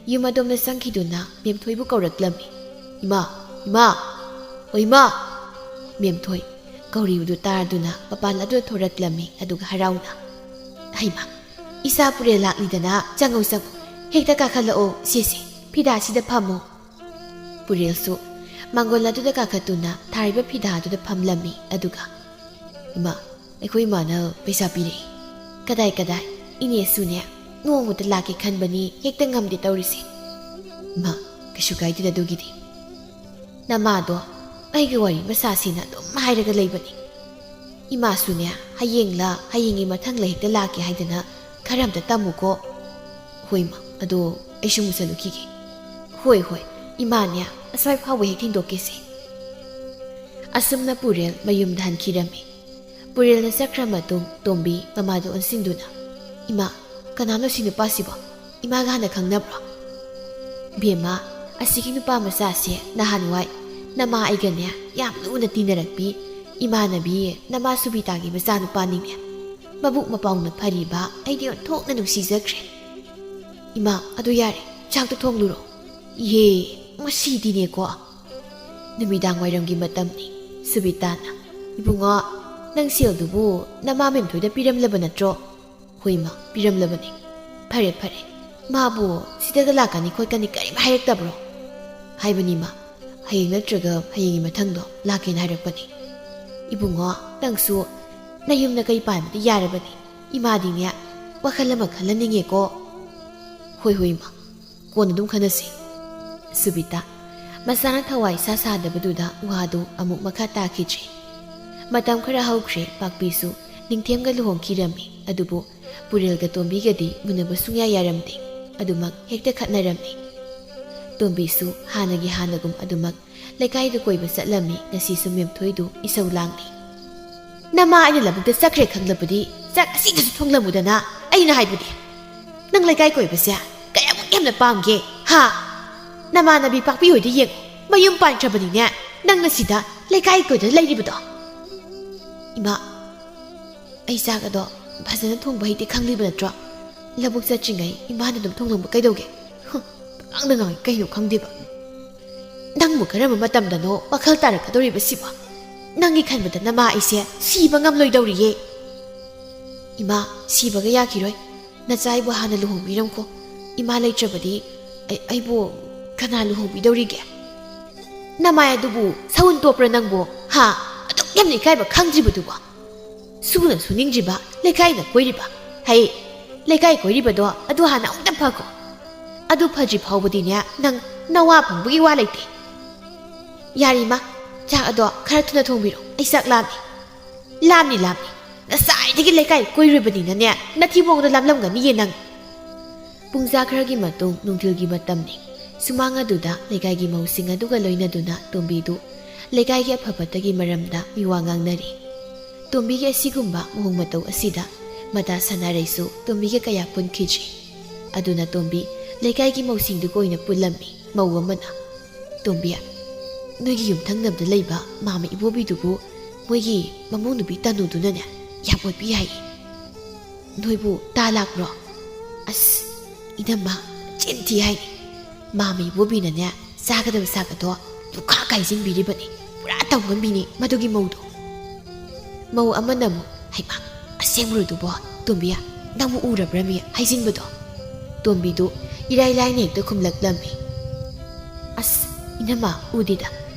ꯌꯨꯝ ꯑꯗꯣꯝꯗ ꯆꯪꯈꯤꯗꯨꯅ ꯃꯦꯝꯊꯣꯏꯕꯨ ꯀꯧꯔꯛꯂꯝꯃꯤ꯫ "ꯏꯃꯥ, ꯏꯃꯥ, ꯑꯣ ꯏꯃꯥ!" ꯃꯦꯝꯊꯣꯏ ꯀꯧꯔꯤꯕꯗꯨ ꯇꯥꯔꯗꯨꯅ ꯃꯄꯥꯟ ꯑꯗꯨꯗ ꯊꯣꯔꯛꯂꯝꯃꯤ꯫ ꯑꯗꯨꯒ ꯍꯔꯥꯎꯅ, "ꯍꯩꯃꯥ, ꯏꯆꯥ ꯄꯨꯔꯦꯜ ꯂꯥꯛꯂꯤꯗꯅ, ꯆꯪꯉꯣ, ꯆꯪꯉꯣ, ꯍꯦꯛꯇ ꯀꯥꯈꯠꯂꯛꯑꯣ, ꯁꯦ, ꯁꯦ, ꯐꯤꯗꯥꯁꯤꯗ ꯐꯝꯃꯣ꯫" ꯄꯨꯔꯦꯜꯁꯨ ꯃꯥꯡꯒꯣꯜ ꯑꯗꯨꯗ ꯀꯥꯈꯠꯇꯨꯅ ꯊꯥꯔꯤꯕ ꯐꯤꯗꯥ ꯑꯗꯨꯗ ꯐꯝꯂꯝꯃꯤ꯫ ꯑꯗꯨꯒ, "ꯏꯃꯥ, ꯑꯩꯈꯣꯏ ꯏꯃꯥꯅ ꯄꯩꯁꯥ ꯄꯤꯔꯛꯏ꯫ ꯀꯗꯥꯏ, ꯀꯗꯥꯏ, ꯏꯅꯦꯁꯨꯅꯦ ꯅꯣꯡꯃꯇ ꯂꯥꯛꯀꯦ ꯈꯟꯕꯅꯤ, ꯍꯦꯛꯇ ꯉꯝꯗꯦ ꯇꯧꯔꯤꯁꯦ꯫" "ꯏꯃꯥ, ꯀꯩꯁꯨ ꯀꯥꯏꯗꯦꯗ ꯑꯗꯨꯒꯤꯗꯤ꯫ ꯅꯃꯥꯗꯣ ꯑꯩꯒ ꯋꯥꯔꯤ ꯃꯁꯥꯁꯦꯅ ꯑꯗꯨꯝ ꯍꯥꯏꯔꯒ ꯂꯩꯕꯅꯤ꯫ ꯏꯃꯥꯁꯨꯅꯦ ꯍꯌꯦꯡꯂ ꯍꯌꯦꯡꯒꯤ ꯃꯊꯪꯂ ꯍꯦꯛꯇ ꯂꯥꯛꯀꯦ ꯍꯥꯏꯗꯅ ꯈꯔ ꯑꯝꯇ ꯇꯝꯃꯨꯀꯣ꯫" "ꯍꯣꯏ ꯏꯃꯥ, ꯑꯗꯣ ꯑꯩꯁꯨ ꯑꯃꯨꯛ ꯆꯠꯂꯨꯈꯤꯒꯦ꯫" "ꯍꯣꯏ, ꯍꯣꯏ, ꯏꯃꯥꯅꯦ ꯑꯁ꯭ꯋꯥꯏ ꯐꯥꯎꯕ ꯍꯦꯛ ꯊꯤꯟꯗꯣꯛꯀꯦꯁꯦ꯫" ꯑꯁꯨꯝꯅ ꯄꯨꯔꯦꯜ ꯃꯌꯨꯝꯗ ꯍꯟꯈꯤꯔꯝꯃꯤ꯫ ꯄꯨꯔꯦꯜꯅ ꯆꯠꯈ꯭ꯔ ꯃꯇꯨꯡ ꯇꯣꯝꯕꯤ ꯃꯃꯥꯗ ꯑꯣꯟꯁꯤꯟꯗꯨꯅ, "ꯏꯃꯥ, ꯀꯅꯥꯅꯣ ꯁꯤ ꯅꯨꯄꯥꯁꯤꯕꯣ? ꯏꯃꯥꯒ ꯍꯥꯟꯅ ꯈꯪꯅꯕ꯭ꯔꯣ?" "ꯕꯦꯝꯃ, ꯑꯁꯤꯒꯤ ꯅꯨꯄꯥ ꯃꯆꯥꯁꯦ ꯅꯍꯥꯟꯋꯥꯏ ꯅꯃꯥ ꯑꯩꯒꯅꯦ ꯌꯥꯝ ꯂꯨꯅ ꯇꯤꯟꯅꯔꯛꯄꯤ ꯏꯃꯥꯟꯅꯕꯤ ꯅꯃꯥ ꯁꯨꯕꯤꯇꯥꯒꯤ ꯃꯆꯥꯅꯨꯄꯥꯅꯤꯅꯦ꯫ ꯃꯕꯨꯛ ꯃꯄꯥꯎꯅ ꯐꯔꯤꯕ ꯑꯩꯗꯤ ꯑꯣꯟꯊꯣꯛꯅ ꯅꯨꯡꯁꯤꯖꯈ꯭ꯔꯦ꯫ ꯏꯃꯥ, ꯑꯗꯨ ꯌꯥꯔꯦ, ꯆꯥꯛꯇꯣ ꯊꯣꯡꯂꯨꯔꯣ꯫" "ꯏꯍꯦ, ꯉꯁꯤꯗꯤꯅꯦꯀꯣ꯫" ꯅꯨꯃꯤꯗꯥꯡ ꯋꯥꯏꯔꯝꯒꯤ ꯃꯇꯝꯅꯤ꯫ ꯁꯨꯕꯤꯇꯥꯅ, "ꯏꯕꯨꯡꯉꯣ, ꯅꯪ ꯁꯦꯜꯗꯨꯕꯨ ꯅꯃꯥ ꯃꯦꯝꯊꯣꯏꯗ ꯄꯤꯔꯝꯂꯕ ꯅꯠꯇ꯭ꯔꯣ?" "ꯍꯣꯏ ꯏꯃꯥ, ꯄꯤꯔꯝꯂꯕꯅꯤ꯫" "ꯐꯔꯦ ꯐꯔꯦ, ꯃꯥꯕꯨ ꯁꯤꯗꯒ ꯂꯥꯛꯀꯅꯤ ꯈꯣꯠꯀꯅꯤ ꯀꯔꯤꯝ ꯍꯥꯏꯔꯛꯇꯕ꯭ꯔꯣ?" "ꯍꯥꯏꯕꯅꯤ ꯏꯃꯥ, ꯍꯌꯦꯡ ꯅꯠꯇ꯭ꯔꯒ ꯍꯌꯦꯡꯒꯤ ꯃꯊꯪꯗꯣ ꯂꯥꯛꯀꯦꯅ ꯍꯥꯏꯔꯛꯄꯅꯤ꯫" "ꯏꯕꯨꯡꯉꯣ, ꯅꯪꯁꯨ ꯅꯌꯨꯝ ꯅꯀꯩ ꯄꯥꯟꯕꯗꯤ ꯌꯥꯔꯕꯅꯤ꯫ ꯏꯃꯥꯗꯤꯅꯦ ꯋꯥꯈꯜ ꯑꯃ ꯈꯜꯍꯟꯅꯤꯡꯉꯦꯀꯣ꯫" "ꯍꯣꯏ ꯍꯣꯏ ꯏꯃꯥ, ꯀꯣꯟꯅ ꯑꯗꯨꯝ ꯈꯟꯅꯁꯤ꯫" ꯁꯨꯕꯤꯇꯥ ꯃꯁꯥꯅ ꯊꯋꯥꯏ ꯁꯥ ꯁꯥꯗꯕꯗꯨꯗ ꯋꯥꯗꯨ ꯑꯃꯨꯛ ꯃꯈꯥ ꯇꯥꯈꯤꯗ꯭ꯔꯦ꯫ ꯃꯇꯝ ꯈꯔ ꯍꯧꯈ꯭ꯔꯦ꯫ ꯄꯥꯛꯄꯤꯁꯨ ꯅꯤꯡꯊꯦꯝꯒ ꯂꯨꯍꯣꯡꯈꯤꯔꯝꯃꯤ꯫ ꯑꯗꯨꯕꯨ ꯄꯨꯔꯦꯜꯒ ꯇꯣꯝꯕꯤꯒꯗꯤ ꯃꯨꯟꯅꯕ ꯁꯨꯡꯌꯥ ꯌꯥꯔꯝꯗꯦ꯫ ꯑꯗꯨꯃꯛ ꯍꯦꯛꯇ ꯈꯠꯅꯔꯝꯃꯤ꯫ ꯇꯣꯝꯕꯤꯁꯨ ꯍꯥꯟꯅꯒꯤ ꯍꯥꯟꯅꯒꯨꯝ ꯑꯗꯨꯃꯛ ꯂꯩꯀꯥꯏꯗ ꯀꯣꯏꯕ ꯆꯠꯂꯝꯃꯤ꯫ ꯉꯁꯤꯁꯨ ꯃꯦꯝꯊꯣꯏꯗꯨ ꯏꯁꯧ ꯂꯥꯡꯂꯤ꯫ "ꯅꯃꯥ ꯑꯩꯅ ꯂꯧꯕꯨꯛꯇ ꯆꯠꯈ꯭ꯔꯦ ꯈꯪꯂꯕꯗꯤ ꯆꯥꯛ ꯑꯁꯤꯗꯁꯨ ꯊꯣꯡꯂꯝꯃꯨꯗꯅ꯫ ꯑꯩꯅ ꯍꯥꯏꯕꯗꯤ, ꯅꯪ ꯂꯩꯀꯥꯏ ꯀꯣꯏꯕꯁꯦ ꯀꯌꯥꯃꯨꯛ ꯌꯥꯝꯅ ꯄꯥꯝꯒꯦ, ꯍꯥ? ꯅꯃꯥꯟꯅꯕꯤ ꯄꯥꯛꯄꯤ ꯍꯣꯏꯗ ꯌꯦꯡꯉꯨ, ꯃꯌꯨꯝ ꯄꯥꯟꯈ꯭ꯔꯕꯅꯤꯅꯦ, ꯅꯪꯅ ꯁꯤꯗ ꯂꯩꯀꯥꯏ ꯀꯣꯏꯗꯅ ꯂꯩꯔꯤꯕꯗꯣ꯫" "ꯏꯃꯥ, ꯑꯩ ꯆꯥꯛ ꯑꯗꯣ ꯐꯖꯅ ꯊꯣꯡꯕ ꯍꯩꯇꯦ ꯈꯪꯂꯤꯕ ꯅꯠꯇ꯭ꯔꯣ? ꯂꯧꯕꯨꯛ ꯆꯠꯇ꯭ꯔꯤꯉꯩ ꯏꯃꯥꯅ ꯑꯗꯨꯝ ꯊꯣꯡꯂꯝꯕ ꯀꯩꯗꯧꯒꯦ?" "ꯍꯨꯝ, ꯄꯉꯥꯡꯗ ꯉꯥꯡꯉꯤ, ꯀꯩꯅꯣ ꯈꯪꯗꯦꯕ꯫ ꯅꯪꯕꯨ ꯀꯔꯝꯕ ꯃꯇꯝꯗꯅꯣ ꯋꯥꯈꯜ ꯇꯥꯔꯛꯀꯗꯧꯔꯤꯕꯁꯤꯕꯣ? ꯅꯪꯒꯤ ꯈꯟꯕꯗ ꯅꯃꯥ ꯑꯩꯁꯦ ꯁꯤꯕ ꯉꯝꯂꯣꯏꯗꯧꯔꯤꯌꯦ꯫" "ꯏꯃꯥ, ꯁꯤꯕꯒ ꯌꯥꯈꯤꯔꯣꯏ꯫ ꯅꯆꯥ ꯑꯩꯕꯨ ꯍꯥꯟꯅ ꯂꯨꯍꯣꯡꯕꯤꯔꯝꯈꯣ꯫ ꯏꯃꯥ ꯂꯩꯇ꯭ꯔꯕꯗꯤ ꯑꯩ, ꯑꯩꯕꯨ ꯀꯅꯥ ꯂꯨꯍꯣꯡꯕꯤꯗꯧꯔꯤꯒꯦ?" "ꯅꯃꯥꯏ ꯑꯗꯨꯕꯨ ꯁꯎꯟ ꯇꯣꯞꯄ꯭ꯔꯥ ꯅꯪꯕꯨ? ꯍꯥ? ꯑꯗꯨꯛ ꯌꯥꯝꯅ ꯏꯀꯥꯏꯕ ꯈꯪꯗ꯭ꯔꯤꯕꯗꯨꯕꯨ? ꯁꯨꯅ ꯁꯨꯅꯤꯡꯗ꯭ꯔꯤꯕ, ꯂꯩꯀꯥꯏꯅ ꯀꯣꯏꯔꯤꯕ꯫ ꯍꯩ, ꯂꯩꯀꯥꯏ ꯀꯣꯏꯔꯤꯕꯗꯣ ꯑꯗꯨ ꯍꯥꯟꯅ ꯑꯃꯨꯛꯇ ꯐꯈꯣ꯫ ꯑꯗꯨ ꯐꯗ꯭ꯔꯤ ꯐꯥꯎꯕꯗꯤꯅꯦ, ꯅꯪ ꯅꯋꯥ ꯐꯪꯕꯒꯤ ꯋꯥ ꯂꯩꯇꯦ꯫ ꯌꯥꯔꯦ ꯏꯃꯥ, ꯆꯥꯛ ꯑꯗꯣ ꯈꯔ ꯊꯨꯅ ꯊꯣꯡꯕꯤꯔꯣ, ꯑꯩ ꯆꯥꯛ ꯂꯥꯝꯃꯦ꯫" "ꯂꯥꯝꯅꯤ, ꯂꯥꯝꯅꯤ꯫ ꯉꯁꯥꯏꯗꯒꯤ ꯂꯩꯀꯥꯏ ꯀꯣꯏꯔꯨꯕꯅꯤꯅꯅꯦ, ꯅꯊꯤꯕꯣꯡꯗꯣ ꯂꯥꯝꯂꯝꯒꯅꯤꯌꯦ ꯅꯪ꯫" ꯄꯨꯡꯖꯥ ꯈꯔꯒꯤ ꯃꯇꯨꯡ ꯅꯨꯡꯊꯤꯜꯒꯤ ꯃꯇꯝꯅꯤ꯫ ꯁꯨꯃꯥꯡ ꯑꯗꯨꯗ ꯂꯩꯀꯥꯏꯒꯤ ꯃꯧꯁꯤꯡ ꯑꯗꯨꯒ ꯂꯣꯏꯅꯗꯨꯅ ꯇꯣꯝꯕꯤꯗꯨ ꯂꯩꯀꯥꯏꯒꯤ ꯑꯐ ꯐꯠꯇꯒꯤ ꯃꯔꯝꯗ ꯃꯤꯋꯥ ꯉꯥꯡꯅꯔꯤ꯫ ꯇꯣꯝꯕꯤꯒꯤ ꯑꯁꯤꯒꯨꯝꯕ ꯃꯑꯣꯡ ꯃꯇꯧ ꯑꯁꯤꯗ ꯃꯇꯥ ꯁꯥꯟꯅꯔꯩꯁꯨ ꯇꯣꯝꯕꯤꯒ ꯀꯌꯥ ꯄꯨꯟꯈꯤꯗ꯭ꯔꯤ꯫ ꯑꯗꯨꯅ ꯇꯣꯝꯕꯤ ꯂꯩꯀꯥꯏꯒꯤ ꯃꯧꯁꯤꯡꯗꯨꯒ ꯑꯣꯏꯅ ꯄꯨꯜꯂꯝꯃꯤ꯫ ꯃꯧ ꯑꯃꯅ, "ꯇꯣꯝꯕꯤ, ꯅꯣꯏꯒꯤ ꯌꯨꯝꯊꯪꯅꯕꯗ ꯂꯩꯕ ꯃꯥꯃ ꯏꯕꯣꯕꯤꯗꯨꯕꯨ ꯃꯣꯏꯒꯤ ꯃꯃꯧ ꯅꯨꯄꯤ ꯇꯅꯨꯗꯨꯅꯅꯦ ꯌꯥꯝ ꯑꯣꯠꯄꯤ ꯍꯥꯏꯌꯦ꯫ ꯅꯣꯏꯕꯨ ꯇꯥ ꯂꯥꯛꯄ꯭ꯔꯣ?" "ꯑꯁ, ꯏꯅꯝꯃ, ꯆꯤꯟ ꯊꯤ ꯍꯥꯏꯅꯤ꯫ ꯃꯥꯃ ꯏꯕꯣꯕꯤꯅꯅꯦ ꯆꯥꯒꯗꯕ ꯆꯥꯛ ꯑꯗꯣ ꯂꯨꯈꯥ ꯀꯥꯏꯁꯤꯟꯕꯤꯔꯤꯕꯅꯤ꯫ ꯄꯨꯔꯥ ꯇꯧꯉꯝꯕꯤꯅꯤ ꯃꯗꯨꯒꯤ ꯃꯧꯗꯣ꯫" ꯃꯧ ꯑꯃꯅ ꯑꯃꯨꯛ, "ꯍꯩꯃꯥ, ꯑꯁꯦꯡꯕꯔꯣ ꯑꯗꯨꯕꯣ? ꯇꯣꯝꯕꯤ, ꯅꯪꯕꯨ ꯎꯔꯕ꯭ꯔꯃꯤ ꯍꯥꯏꯖꯤꯟꯕꯗꯣ?" ꯇꯣꯝꯕꯤꯗꯨ ꯏꯔꯥꯏ ꯂꯥꯏꯅ ꯍꯦꯛꯇ ꯈꯨꯝꯂꯛꯂꯝꯃꯤ꯫ "ꯑꯁ, ꯏꯅꯝꯃ, ꯎꯗꯦꯗ꯫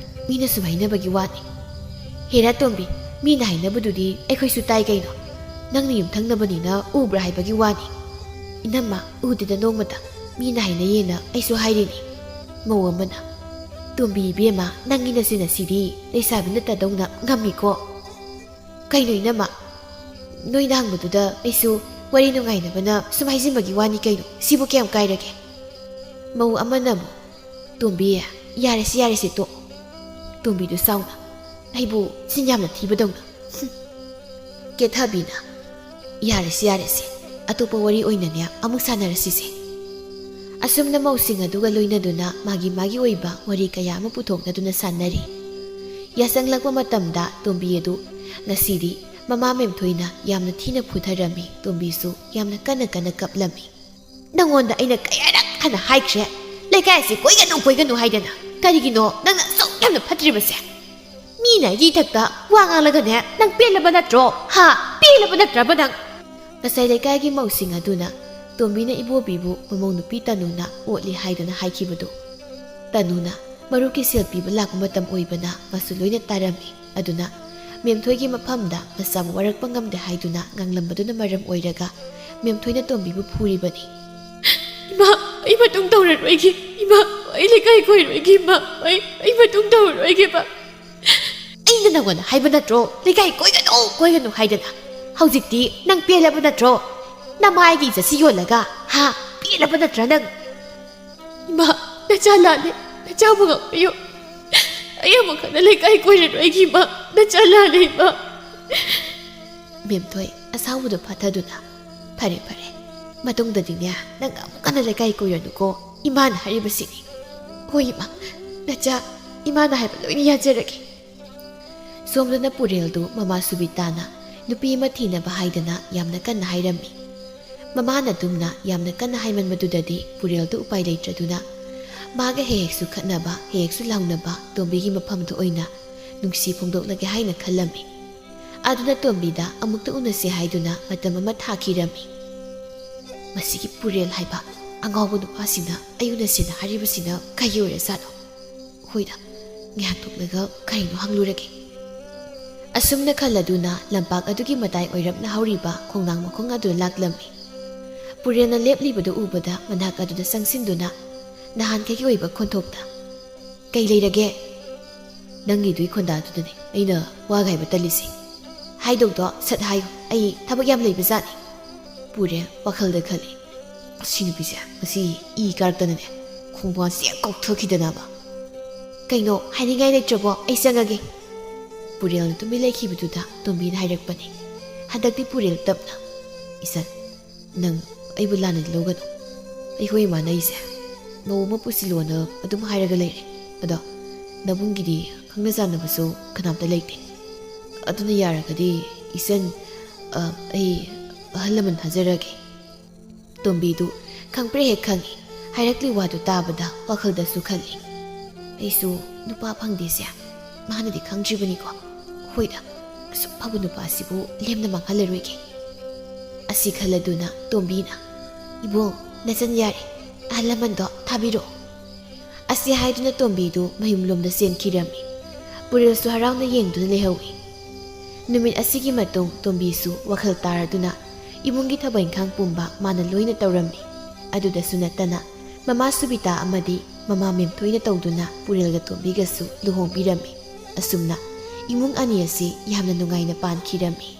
ꯃꯤꯅ ꯁꯨꯝ ꯍꯥꯏꯅꯕꯒꯤ ꯋꯥꯅꯤ꯫" "ꯍꯦꯔꯥ ꯇꯣꯝꯕꯤ, ꯃꯤꯅ ꯍꯥꯏꯅꯕꯗꯨꯗꯤ ꯑꯩꯈꯣꯏꯁꯨ ꯇꯥꯏ ꯀꯩꯅꯣ꯫ ꯅꯪꯅ ꯌꯨꯝꯊꯪꯅꯕꯅꯤꯅ ꯎꯕ꯭ꯔꯥ ꯍꯥꯏꯕꯒꯤ ꯋꯥꯅꯤ꯫" "ꯏꯅꯝꯃ, ꯎꯗꯦꯗ ꯅꯣꯡꯃꯇ꯫ ꯃꯤꯅ ꯍꯥꯏꯅꯩꯌꯦꯅ ꯑꯩꯁꯨ ꯍꯥꯏꯔꯤꯅꯤ꯫" ꯃꯧ ꯑꯃꯅ, "ꯇꯣꯝꯕꯤ ꯏꯕꯦꯝꯃ, ꯅꯪꯒꯤ ꯅꯆꯤꯟ ꯑꯁꯤꯗꯤ ꯂꯩꯁꯥꯕꯤ ꯅꯠꯇꯗꯧꯅ ꯉꯝꯃꯤꯀꯣ꯫" "ꯀꯩꯅꯣ ꯏꯅꯝꯃ? ꯅꯣꯏꯅ ꯍꯪꯕꯗꯨꯗ ꯑꯩꯁꯨ ꯋꯥꯔꯤ ꯅꯨꯡꯉꯥꯏꯅꯕꯅ ꯁꯨꯝ ꯍꯥꯏꯖꯤꯟꯕꯒꯤ ꯋꯥꯅꯤ ꯀꯩꯅꯣ꯫ ꯁꯤꯕꯨ ꯀꯌꯥꯝ ꯀꯥꯏꯔꯒꯦ?" ꯃꯧ ꯑꯃꯅ ꯑꯃꯨꯛ, "ꯇꯣꯝꯕꯤ, ꯌꯥꯔꯦꯁꯦ, ꯌꯥꯔꯦꯁꯦ, ꯇꯣꯛ꯫" ꯇꯣꯝꯕꯤꯗꯨ ꯁꯥꯎꯅ, "ꯑꯩꯕꯨ ꯆꯤꯟ ꯌꯥꯝꯅ ꯊꯤꯕꯗꯧꯅ꯫" ꯍꯨꯝ꯫ ꯀꯦꯊꯕꯤꯅ, "ꯌꯥꯔꯦꯁꯦ, ꯌꯥꯔꯦꯁꯦ, ꯑꯇꯣꯞꯄ ꯋꯥꯔꯤ ꯑꯣꯏꯅꯅꯦ ꯑꯃꯨꯛ ꯁꯥꯟꯅꯔꯁꯤꯁꯦ꯫" ꯑꯁꯨꯝꯅ ꯃꯧꯁꯤꯡ ꯑꯗꯨꯒ ꯂꯣꯏꯅꯗꯨꯅ ꯃꯥꯒꯤ ꯃꯥꯒꯤ ꯑꯣꯏꯕ ꯋꯥꯔꯤ ꯀꯌꯥ ꯑꯃ ꯄꯨꯊꯣꯛꯅꯗꯨꯅ ꯁꯥꯟꯅꯔꯤ꯫ ꯌꯥꯆꯪꯂꯛꯄ ꯃꯇꯝꯗ ꯇꯣꯝꯕꯤ ꯑꯗꯨ ꯉꯁꯤꯗꯤ ꯃꯃꯥ ꯃꯦꯝꯊꯣꯏꯅ ꯌꯥꯝꯅ ꯊꯤꯅ ꯐꯨꯊꯔꯝꯃꯤ꯫ ꯇꯣꯝꯕꯤꯁꯨ ꯌꯥꯝꯅ ꯀꯟꯅ ꯀꯟꯅ ꯀꯞꯂꯝꯃꯤ꯫ "ꯅꯪꯉꯣꯟꯗ ꯑꯩꯅ ꯀꯌꯥꯔꯛ ꯍꯥꯟꯅ ꯍꯥꯏꯈ꯭ꯔꯦ, ꯂꯩꯀꯥꯏ ꯑꯁꯤ ꯀꯣꯏꯒꯅꯨ, ꯀꯣꯏꯒꯅꯨ ꯍꯥꯏꯗꯅ꯫ ꯀꯔꯤꯒꯤꯅꯣ ꯅꯪꯅ ꯑꯁꯨꯛ ꯌꯥꯝꯅ ꯐꯠꯇ꯭ꯔꯤꯕꯁꯦ? ꯃꯤꯅ ꯑꯩꯒꯤ ꯏꯊꯛꯇ ꯋꯥ ꯉꯥꯡꯂꯒꯅꯦ, ꯅꯪ ꯄꯦꯜꯂꯕ ꯅꯠꯇ꯭ꯔꯣ? ꯍꯥ? ꯄꯦꯜꯂꯕ ꯅꯠꯇ꯭ꯔꯕ ꯅꯪ?" ꯉꯁꯥꯏ ꯂꯩꯀꯥꯏꯒꯤ ꯃꯧꯁꯤꯡ ꯑꯗꯨꯅ ꯇꯣꯝꯕꯤꯅ ꯏꯕꯣꯕꯤꯕꯨ ꯃꯃꯧ ꯅꯨꯄꯤ ꯇꯅꯨꯅ ꯑꯣꯠꯂꯤ ꯍꯥꯏꯗꯨꯅ ꯍꯥꯏꯈꯤꯕꯗꯨ꯫ ꯇꯅꯨꯅ ꯃꯔꯨꯞꯀꯤ ꯁꯦꯜ ꯄꯤꯕ ꯂꯥꯛꯄ ꯃꯇꯝ ꯑꯣꯏꯕꯅ ꯃꯥꯁꯨ ꯂꯣꯏꯅ ꯇꯥꯔꯝꯃꯤ꯫ ꯑꯗꯨꯅ ꯃꯦꯝꯊꯣꯏꯒꯤ ꯃꯐꯝꯗ ꯃꯆꯥꯕꯨ ꯋꯥꯔꯛꯄ ꯉꯝꯗꯦ ꯍꯥꯏꯗꯨꯅ ꯉꯥꯡꯂꯝꯕꯗꯨꯅ ꯃꯔꯝ ꯑꯣꯏꯔꯒ ꯃꯦꯝꯊꯣꯏꯅ ꯇꯣꯝꯕꯤꯕꯨ ꯐꯨꯔꯤꯕꯅꯤ꯫ "ꯏꯃꯥ, ꯑꯩ ꯃꯇꯨꯡ ꯇꯧꯔꯔꯣꯏꯒꯦ꯫ ꯏꯃꯥ, ꯑꯩ ꯂꯩꯀꯥꯏ ꯀꯣꯏꯔꯣꯏꯒꯦ꯫ ꯏꯃꯥ, ꯑꯩ, ꯑꯩ ꯃꯇꯨꯡ ꯇꯧꯔꯔꯣꯏꯒꯦ, ꯏꯃꯥ꯫ ꯑꯩꯅ ꯅꯪꯉꯣꯟꯗ ꯍꯥꯏꯕ ꯅꯠꯇ꯭ꯔꯣ, ꯂꯩꯀꯥꯏ ꯀꯣꯏꯒꯅꯨ, ꯀꯣꯏꯒꯅꯨ ꯍꯥꯏꯗꯅ? ꯍꯧꯖꯤꯛꯇꯤ ꯅꯪ ꯄꯦꯜꯂꯕ ꯅꯠꯇ꯭ꯔꯣ? ꯅꯃꯥꯏꯒꯤ ꯏꯖꯠꯁꯤ ꯌꯣꯜꯂꯒ, ꯍꯥ? ꯄꯦꯜꯂꯕ ꯅꯠꯇ꯭ꯔꯥ ꯅꯪ?" "ꯏꯃꯥ, ꯅꯆꯥ ꯂꯥꯠꯂꯦ꯫ ꯅꯆꯥꯕꯨ ꯉꯥꯛꯄꯤꯌꯨ꯫" ꯑꯩ ꯑꯃꯨꯛ ꯍꯟꯅ ꯂꯩꯀꯥꯏ ꯀꯣꯏꯔꯔꯣꯏꯒꯦ ꯏꯃꯥ꯫ ꯅꯆꯥ ꯂꯥꯜꯂꯦ ꯏꯃꯥ꯫ ꯃꯦꯝꯊꯣꯏ ꯑꯁꯥꯎꯕꯗꯣ ꯐꯥꯊꯗꯨꯅ, "ꯐꯔꯦ ꯐꯔꯦ, ꯃꯇꯨꯡꯗꯗꯤꯅꯦ ꯅꯪ ꯑꯃꯨꯛ ꯍꯟꯅ ꯂꯩꯀꯥꯏ ꯀꯣꯏꯔꯅꯨꯀꯣ, ꯏꯃꯥꯅ ꯍꯥꯏꯔꯤꯕꯁꯤꯅꯤ꯫ ꯍꯣꯏ ꯏꯃꯥ, ꯅꯆꯥ, ꯏꯃꯥꯅ ꯍꯥꯏꯕ ꯂꯣꯏꯅ ꯌꯥꯖꯔꯒꯦ"꯫ ꯁꯣꯝꯗꯅ ꯄꯨꯔꯦꯜꯗꯨ ꯃꯃꯥ ꯁꯨꯕꯤꯇꯥꯅ ꯅꯨꯄꯤ ꯑꯃ ꯊꯤꯅꯕ ꯍꯥꯏꯗꯅ ꯌꯥꯝꯅ ꯀꯟꯅ ꯍꯥꯏꯔꯝꯃꯤ꯫ ꯃꯃꯥꯅ ꯑꯗꯨꯝꯅ ꯌꯥꯝꯅ ꯀꯟꯅ ꯍꯥꯏꯃꯟꯕꯗꯨꯗꯗꯤ ꯄꯨꯔꯦꯜꯗꯨ ꯎꯄꯥꯏ ꯂꯩꯇ꯭ꯔꯗꯨꯅ ꯃꯥꯒ ꯍꯦꯛ ꯍꯦꯛꯁꯨ ꯈꯠꯅꯕ, ꯍꯦꯛ ꯍꯦꯛꯁꯨ ꯂꯥꯎꯅꯕ ꯇꯣꯝꯕꯤꯒꯤ ꯃꯐꯝꯗ ꯑꯣꯏꯅ ꯅꯨꯡꯁꯤ ꯐꯣꯡꯗꯣꯛꯂꯒꯦ ꯍꯥꯏꯅ ꯈꯜꯂꯝꯃꯤ꯫ ꯑꯗꯨꯅ ꯇꯣꯝꯕꯤꯗ ꯑꯃꯨꯛꯇ ꯎꯅꯁꯦ ꯍꯥꯏꯗꯨꯅ ꯃꯇꯝ ꯑꯃ ꯊꯥꯈꯤꯔꯝꯃꯤ꯫ ꯃꯁꯤꯒꯤ ꯄꯨꯔꯦꯜ ꯍꯥꯏꯕ ꯑꯉꯥꯎꯕ ꯅꯨꯄꯥꯁꯤꯅ ꯑꯩ ꯎꯅꯁꯦꯅ ꯍꯥꯏꯔꯤꯕꯁꯤꯅ ꯀꯩꯒꯤ ꯑꯣꯏꯔꯖꯥꯠꯅꯣ? ꯍꯣꯏꯗ, ꯉꯥꯏꯍꯥꯛ ꯊꯣꯛꯂꯒ ꯀꯔꯤꯅꯣ ꯍꯪꯂꯨꯔꯒꯦ꯫ ꯑꯁꯨꯝꯅ ꯈꯜꯂꯗꯨꯅ ꯂꯝꯄꯥꯛ ꯑꯗꯨꯒꯤ ꯃꯇꯥꯏ ꯑꯣꯏꯔꯞꯅ ꯍꯧꯔꯤꯕ ꯈꯣꯡꯅꯥꯡ ꯃꯈꯣꯡ ꯑꯗꯨ ꯂꯥꯛꯂꯝꯃꯤ꯫ ꯄꯨꯔꯦꯜꯅ ꯂꯦꯞꯂꯤꯕꯗꯨ ꯎꯕꯗ ꯃꯅꯥꯛ ꯑꯗꯨꯗ ꯆꯪꯁꯤꯟꯗꯨꯅ ꯅꯍꯥꯟꯈꯩꯒꯤ ꯑꯣꯏꯕ ꯈꯣꯟꯊꯣꯛꯇ, "ꯀꯩ ꯂꯩꯔꯒꯦ? ꯅꯪꯒꯤꯗꯨꯒꯤ ꯈꯣꯟꯗꯥꯗꯨꯗꯅꯦ ꯑꯩꯅ ꯋꯥꯒ ꯍꯥꯏꯕ ꯇꯜꯂꯤꯁꯦ꯫ ꯍꯥꯏꯗꯧꯗꯣ ꯁꯠ ꯍꯥꯏꯌꯨ, ꯑꯩ ꯊꯕꯛ ꯌꯥꯝ ꯂꯩꯕꯖꯥꯠꯅꯤ"꯫ ꯄꯨꯔꯦꯜ ꯋꯥꯈꯜꯗ ꯈꯜꯂꯤ, "ꯑꯁꯤ ꯅꯨꯄꯤꯁꯦ ꯉꯁꯤ ꯏ ꯀꯥꯔꯛꯇꯅꯅꯦ ꯈꯣꯡꯕꯥꯟꯁꯦ ꯍꯦꯛ ꯀꯥꯎꯊꯈꯤꯗꯅꯕ"꯫ "ꯀꯩꯅꯣ, ꯍꯥꯏꯅꯤꯡꯉꯥꯏ ꯂꯩꯇ꯭ꯔꯕꯣ? ꯑꯩ ꯆꯪꯉꯒꯦ"꯫ ꯄꯨꯔꯦꯜꯅ ꯇꯨꯃꯤꯟ ꯂꯩꯈꯤꯕꯗꯨꯗ ꯇꯣꯝꯕꯤꯅ ꯍꯥꯏꯔꯛꯄꯅꯤ, ꯍꯟꯗꯛꯇꯤ ꯄꯨꯔꯦꯜ ꯇꯞꯅ, "ꯏꯆꯟ, ꯅꯪ ꯑꯩꯕꯨ ꯂꯥꯟꯅꯗꯤ ꯂꯧꯒꯅꯨ꯫ ꯑꯩꯈꯣꯏ ꯏꯃꯥꯅ ꯑꯩꯁꯦ ꯃꯧ ꯑꯃ ꯄꯨꯁꯤꯜꯂꯣꯅ ꯑꯗꯨꯝ ꯍꯥꯏꯔꯒ ꯂꯩꯔꯦ꯫ ꯑꯗꯣ ꯅꯕꯨꯡꯒꯤꯗꯤ ꯈꯪꯅ ꯆꯥꯟꯅꯕꯁꯨ ꯀꯅꯥꯝꯇ ꯂꯩꯇꯦ꯫ ꯑꯗꯨꯅ ꯌꯥꯔꯒꯗꯤ ꯏꯆꯟ, ꯑ, ꯑꯩ ꯑꯍꯜ ꯂꯃꯟ ꯊꯥꯖꯔꯒꯦ"꯫ ꯇꯣꯝꯕꯤꯗꯨ ꯈꯪꯄ꯭ꯔꯦꯛ ꯍꯦꯛ ꯈꯪꯉꯤ꯫ ꯍꯥꯏꯔꯛꯂꯤ ꯋꯥꯗꯨ ꯇꯥꯕꯗ ꯋꯥꯈꯜꯗꯁꯨ ꯈꯜꯂꯤ, "ꯑꯩꯁꯨ ꯅꯨꯄꯥ ꯐꯪꯗꯦꯁꯦ ꯃꯥꯅꯗꯤ ꯈꯪꯗ꯭ꯔꯤꯕꯅꯤꯀꯣ꯫ ꯍꯣꯏꯗ, ꯑꯁꯨꯛ ꯐꯕ ꯅꯨꯄꯥꯁꯤꯕꯨ ꯂꯦꯝꯅ ꯃꯥꯡꯍꯜꯂꯔꯣꯏꯒꯦ"꯫ ꯑꯁꯤ ꯈꯜꯂꯗꯨꯅ ꯇꯣꯝꯕꯤꯅ, "ꯏꯕꯨꯡ, ꯅꯆꯟ ꯌꯥꯔꯦ, ꯑꯍꯜ ꯂꯃꯟꯗꯣ ꯊꯥꯕꯤꯔꯛꯑꯣ"꯫ ꯑꯁꯤ ꯍꯥꯏꯗꯨꯅ ꯇꯣꯝꯕꯤꯗꯨ ꯃꯌꯨꯝꯂꯣꯝꯗ ꯆꯦꯟꯈꯤꯔꯝꯃꯤ꯫ ꯄꯨꯔꯦꯜꯁꯨ ꯍꯔꯥꯎꯅ ꯌꯦꯡꯗꯨꯅ ꯂꯩꯍꯧꯏ꯫ ꯅꯨꯃꯤꯠ ꯑꯁꯤꯒꯤ ꯃꯇꯨꯡ ꯇꯣꯝꯕꯤꯁꯨ ꯋꯥꯈꯜ ꯇꯥꯔꯗꯨꯅ ꯏꯃꯨꯡꯒꯤ ꯊꯕꯛ ꯏꯪꯈꯥꯡ ꯄꯨꯝꯕ ꯃꯥꯅ ꯂꯣꯏꯅ ꯇꯧꯔꯝꯃꯤ꯫ ꯑꯗꯨꯗꯁꯨ ꯅꯠꯇꯅ ꯃꯃꯥ ꯁꯨꯕꯤꯇꯥ ꯑꯃꯗꯤ ꯃꯃꯥ ꯃꯦꯝꯊꯣꯏꯅ ꯇꯧꯗꯨꯅ ꯄꯨꯔꯦꯜꯒ ꯇꯣꯝꯕꯤꯒꯁꯨ ꯂꯨꯍꯣꯡꯕꯤꯔꯝꯃꯤ꯫ ꯑꯁꯨꯝꯅ ꯏꯃꯨꯡ ꯑꯅꯤ ꯑꯁꯤ ꯌꯥꯝꯅ ꯅꯨꯡꯉꯥꯏꯅ ꯄꯥꯟꯈꯤꯔꯝꯃꯤ꯫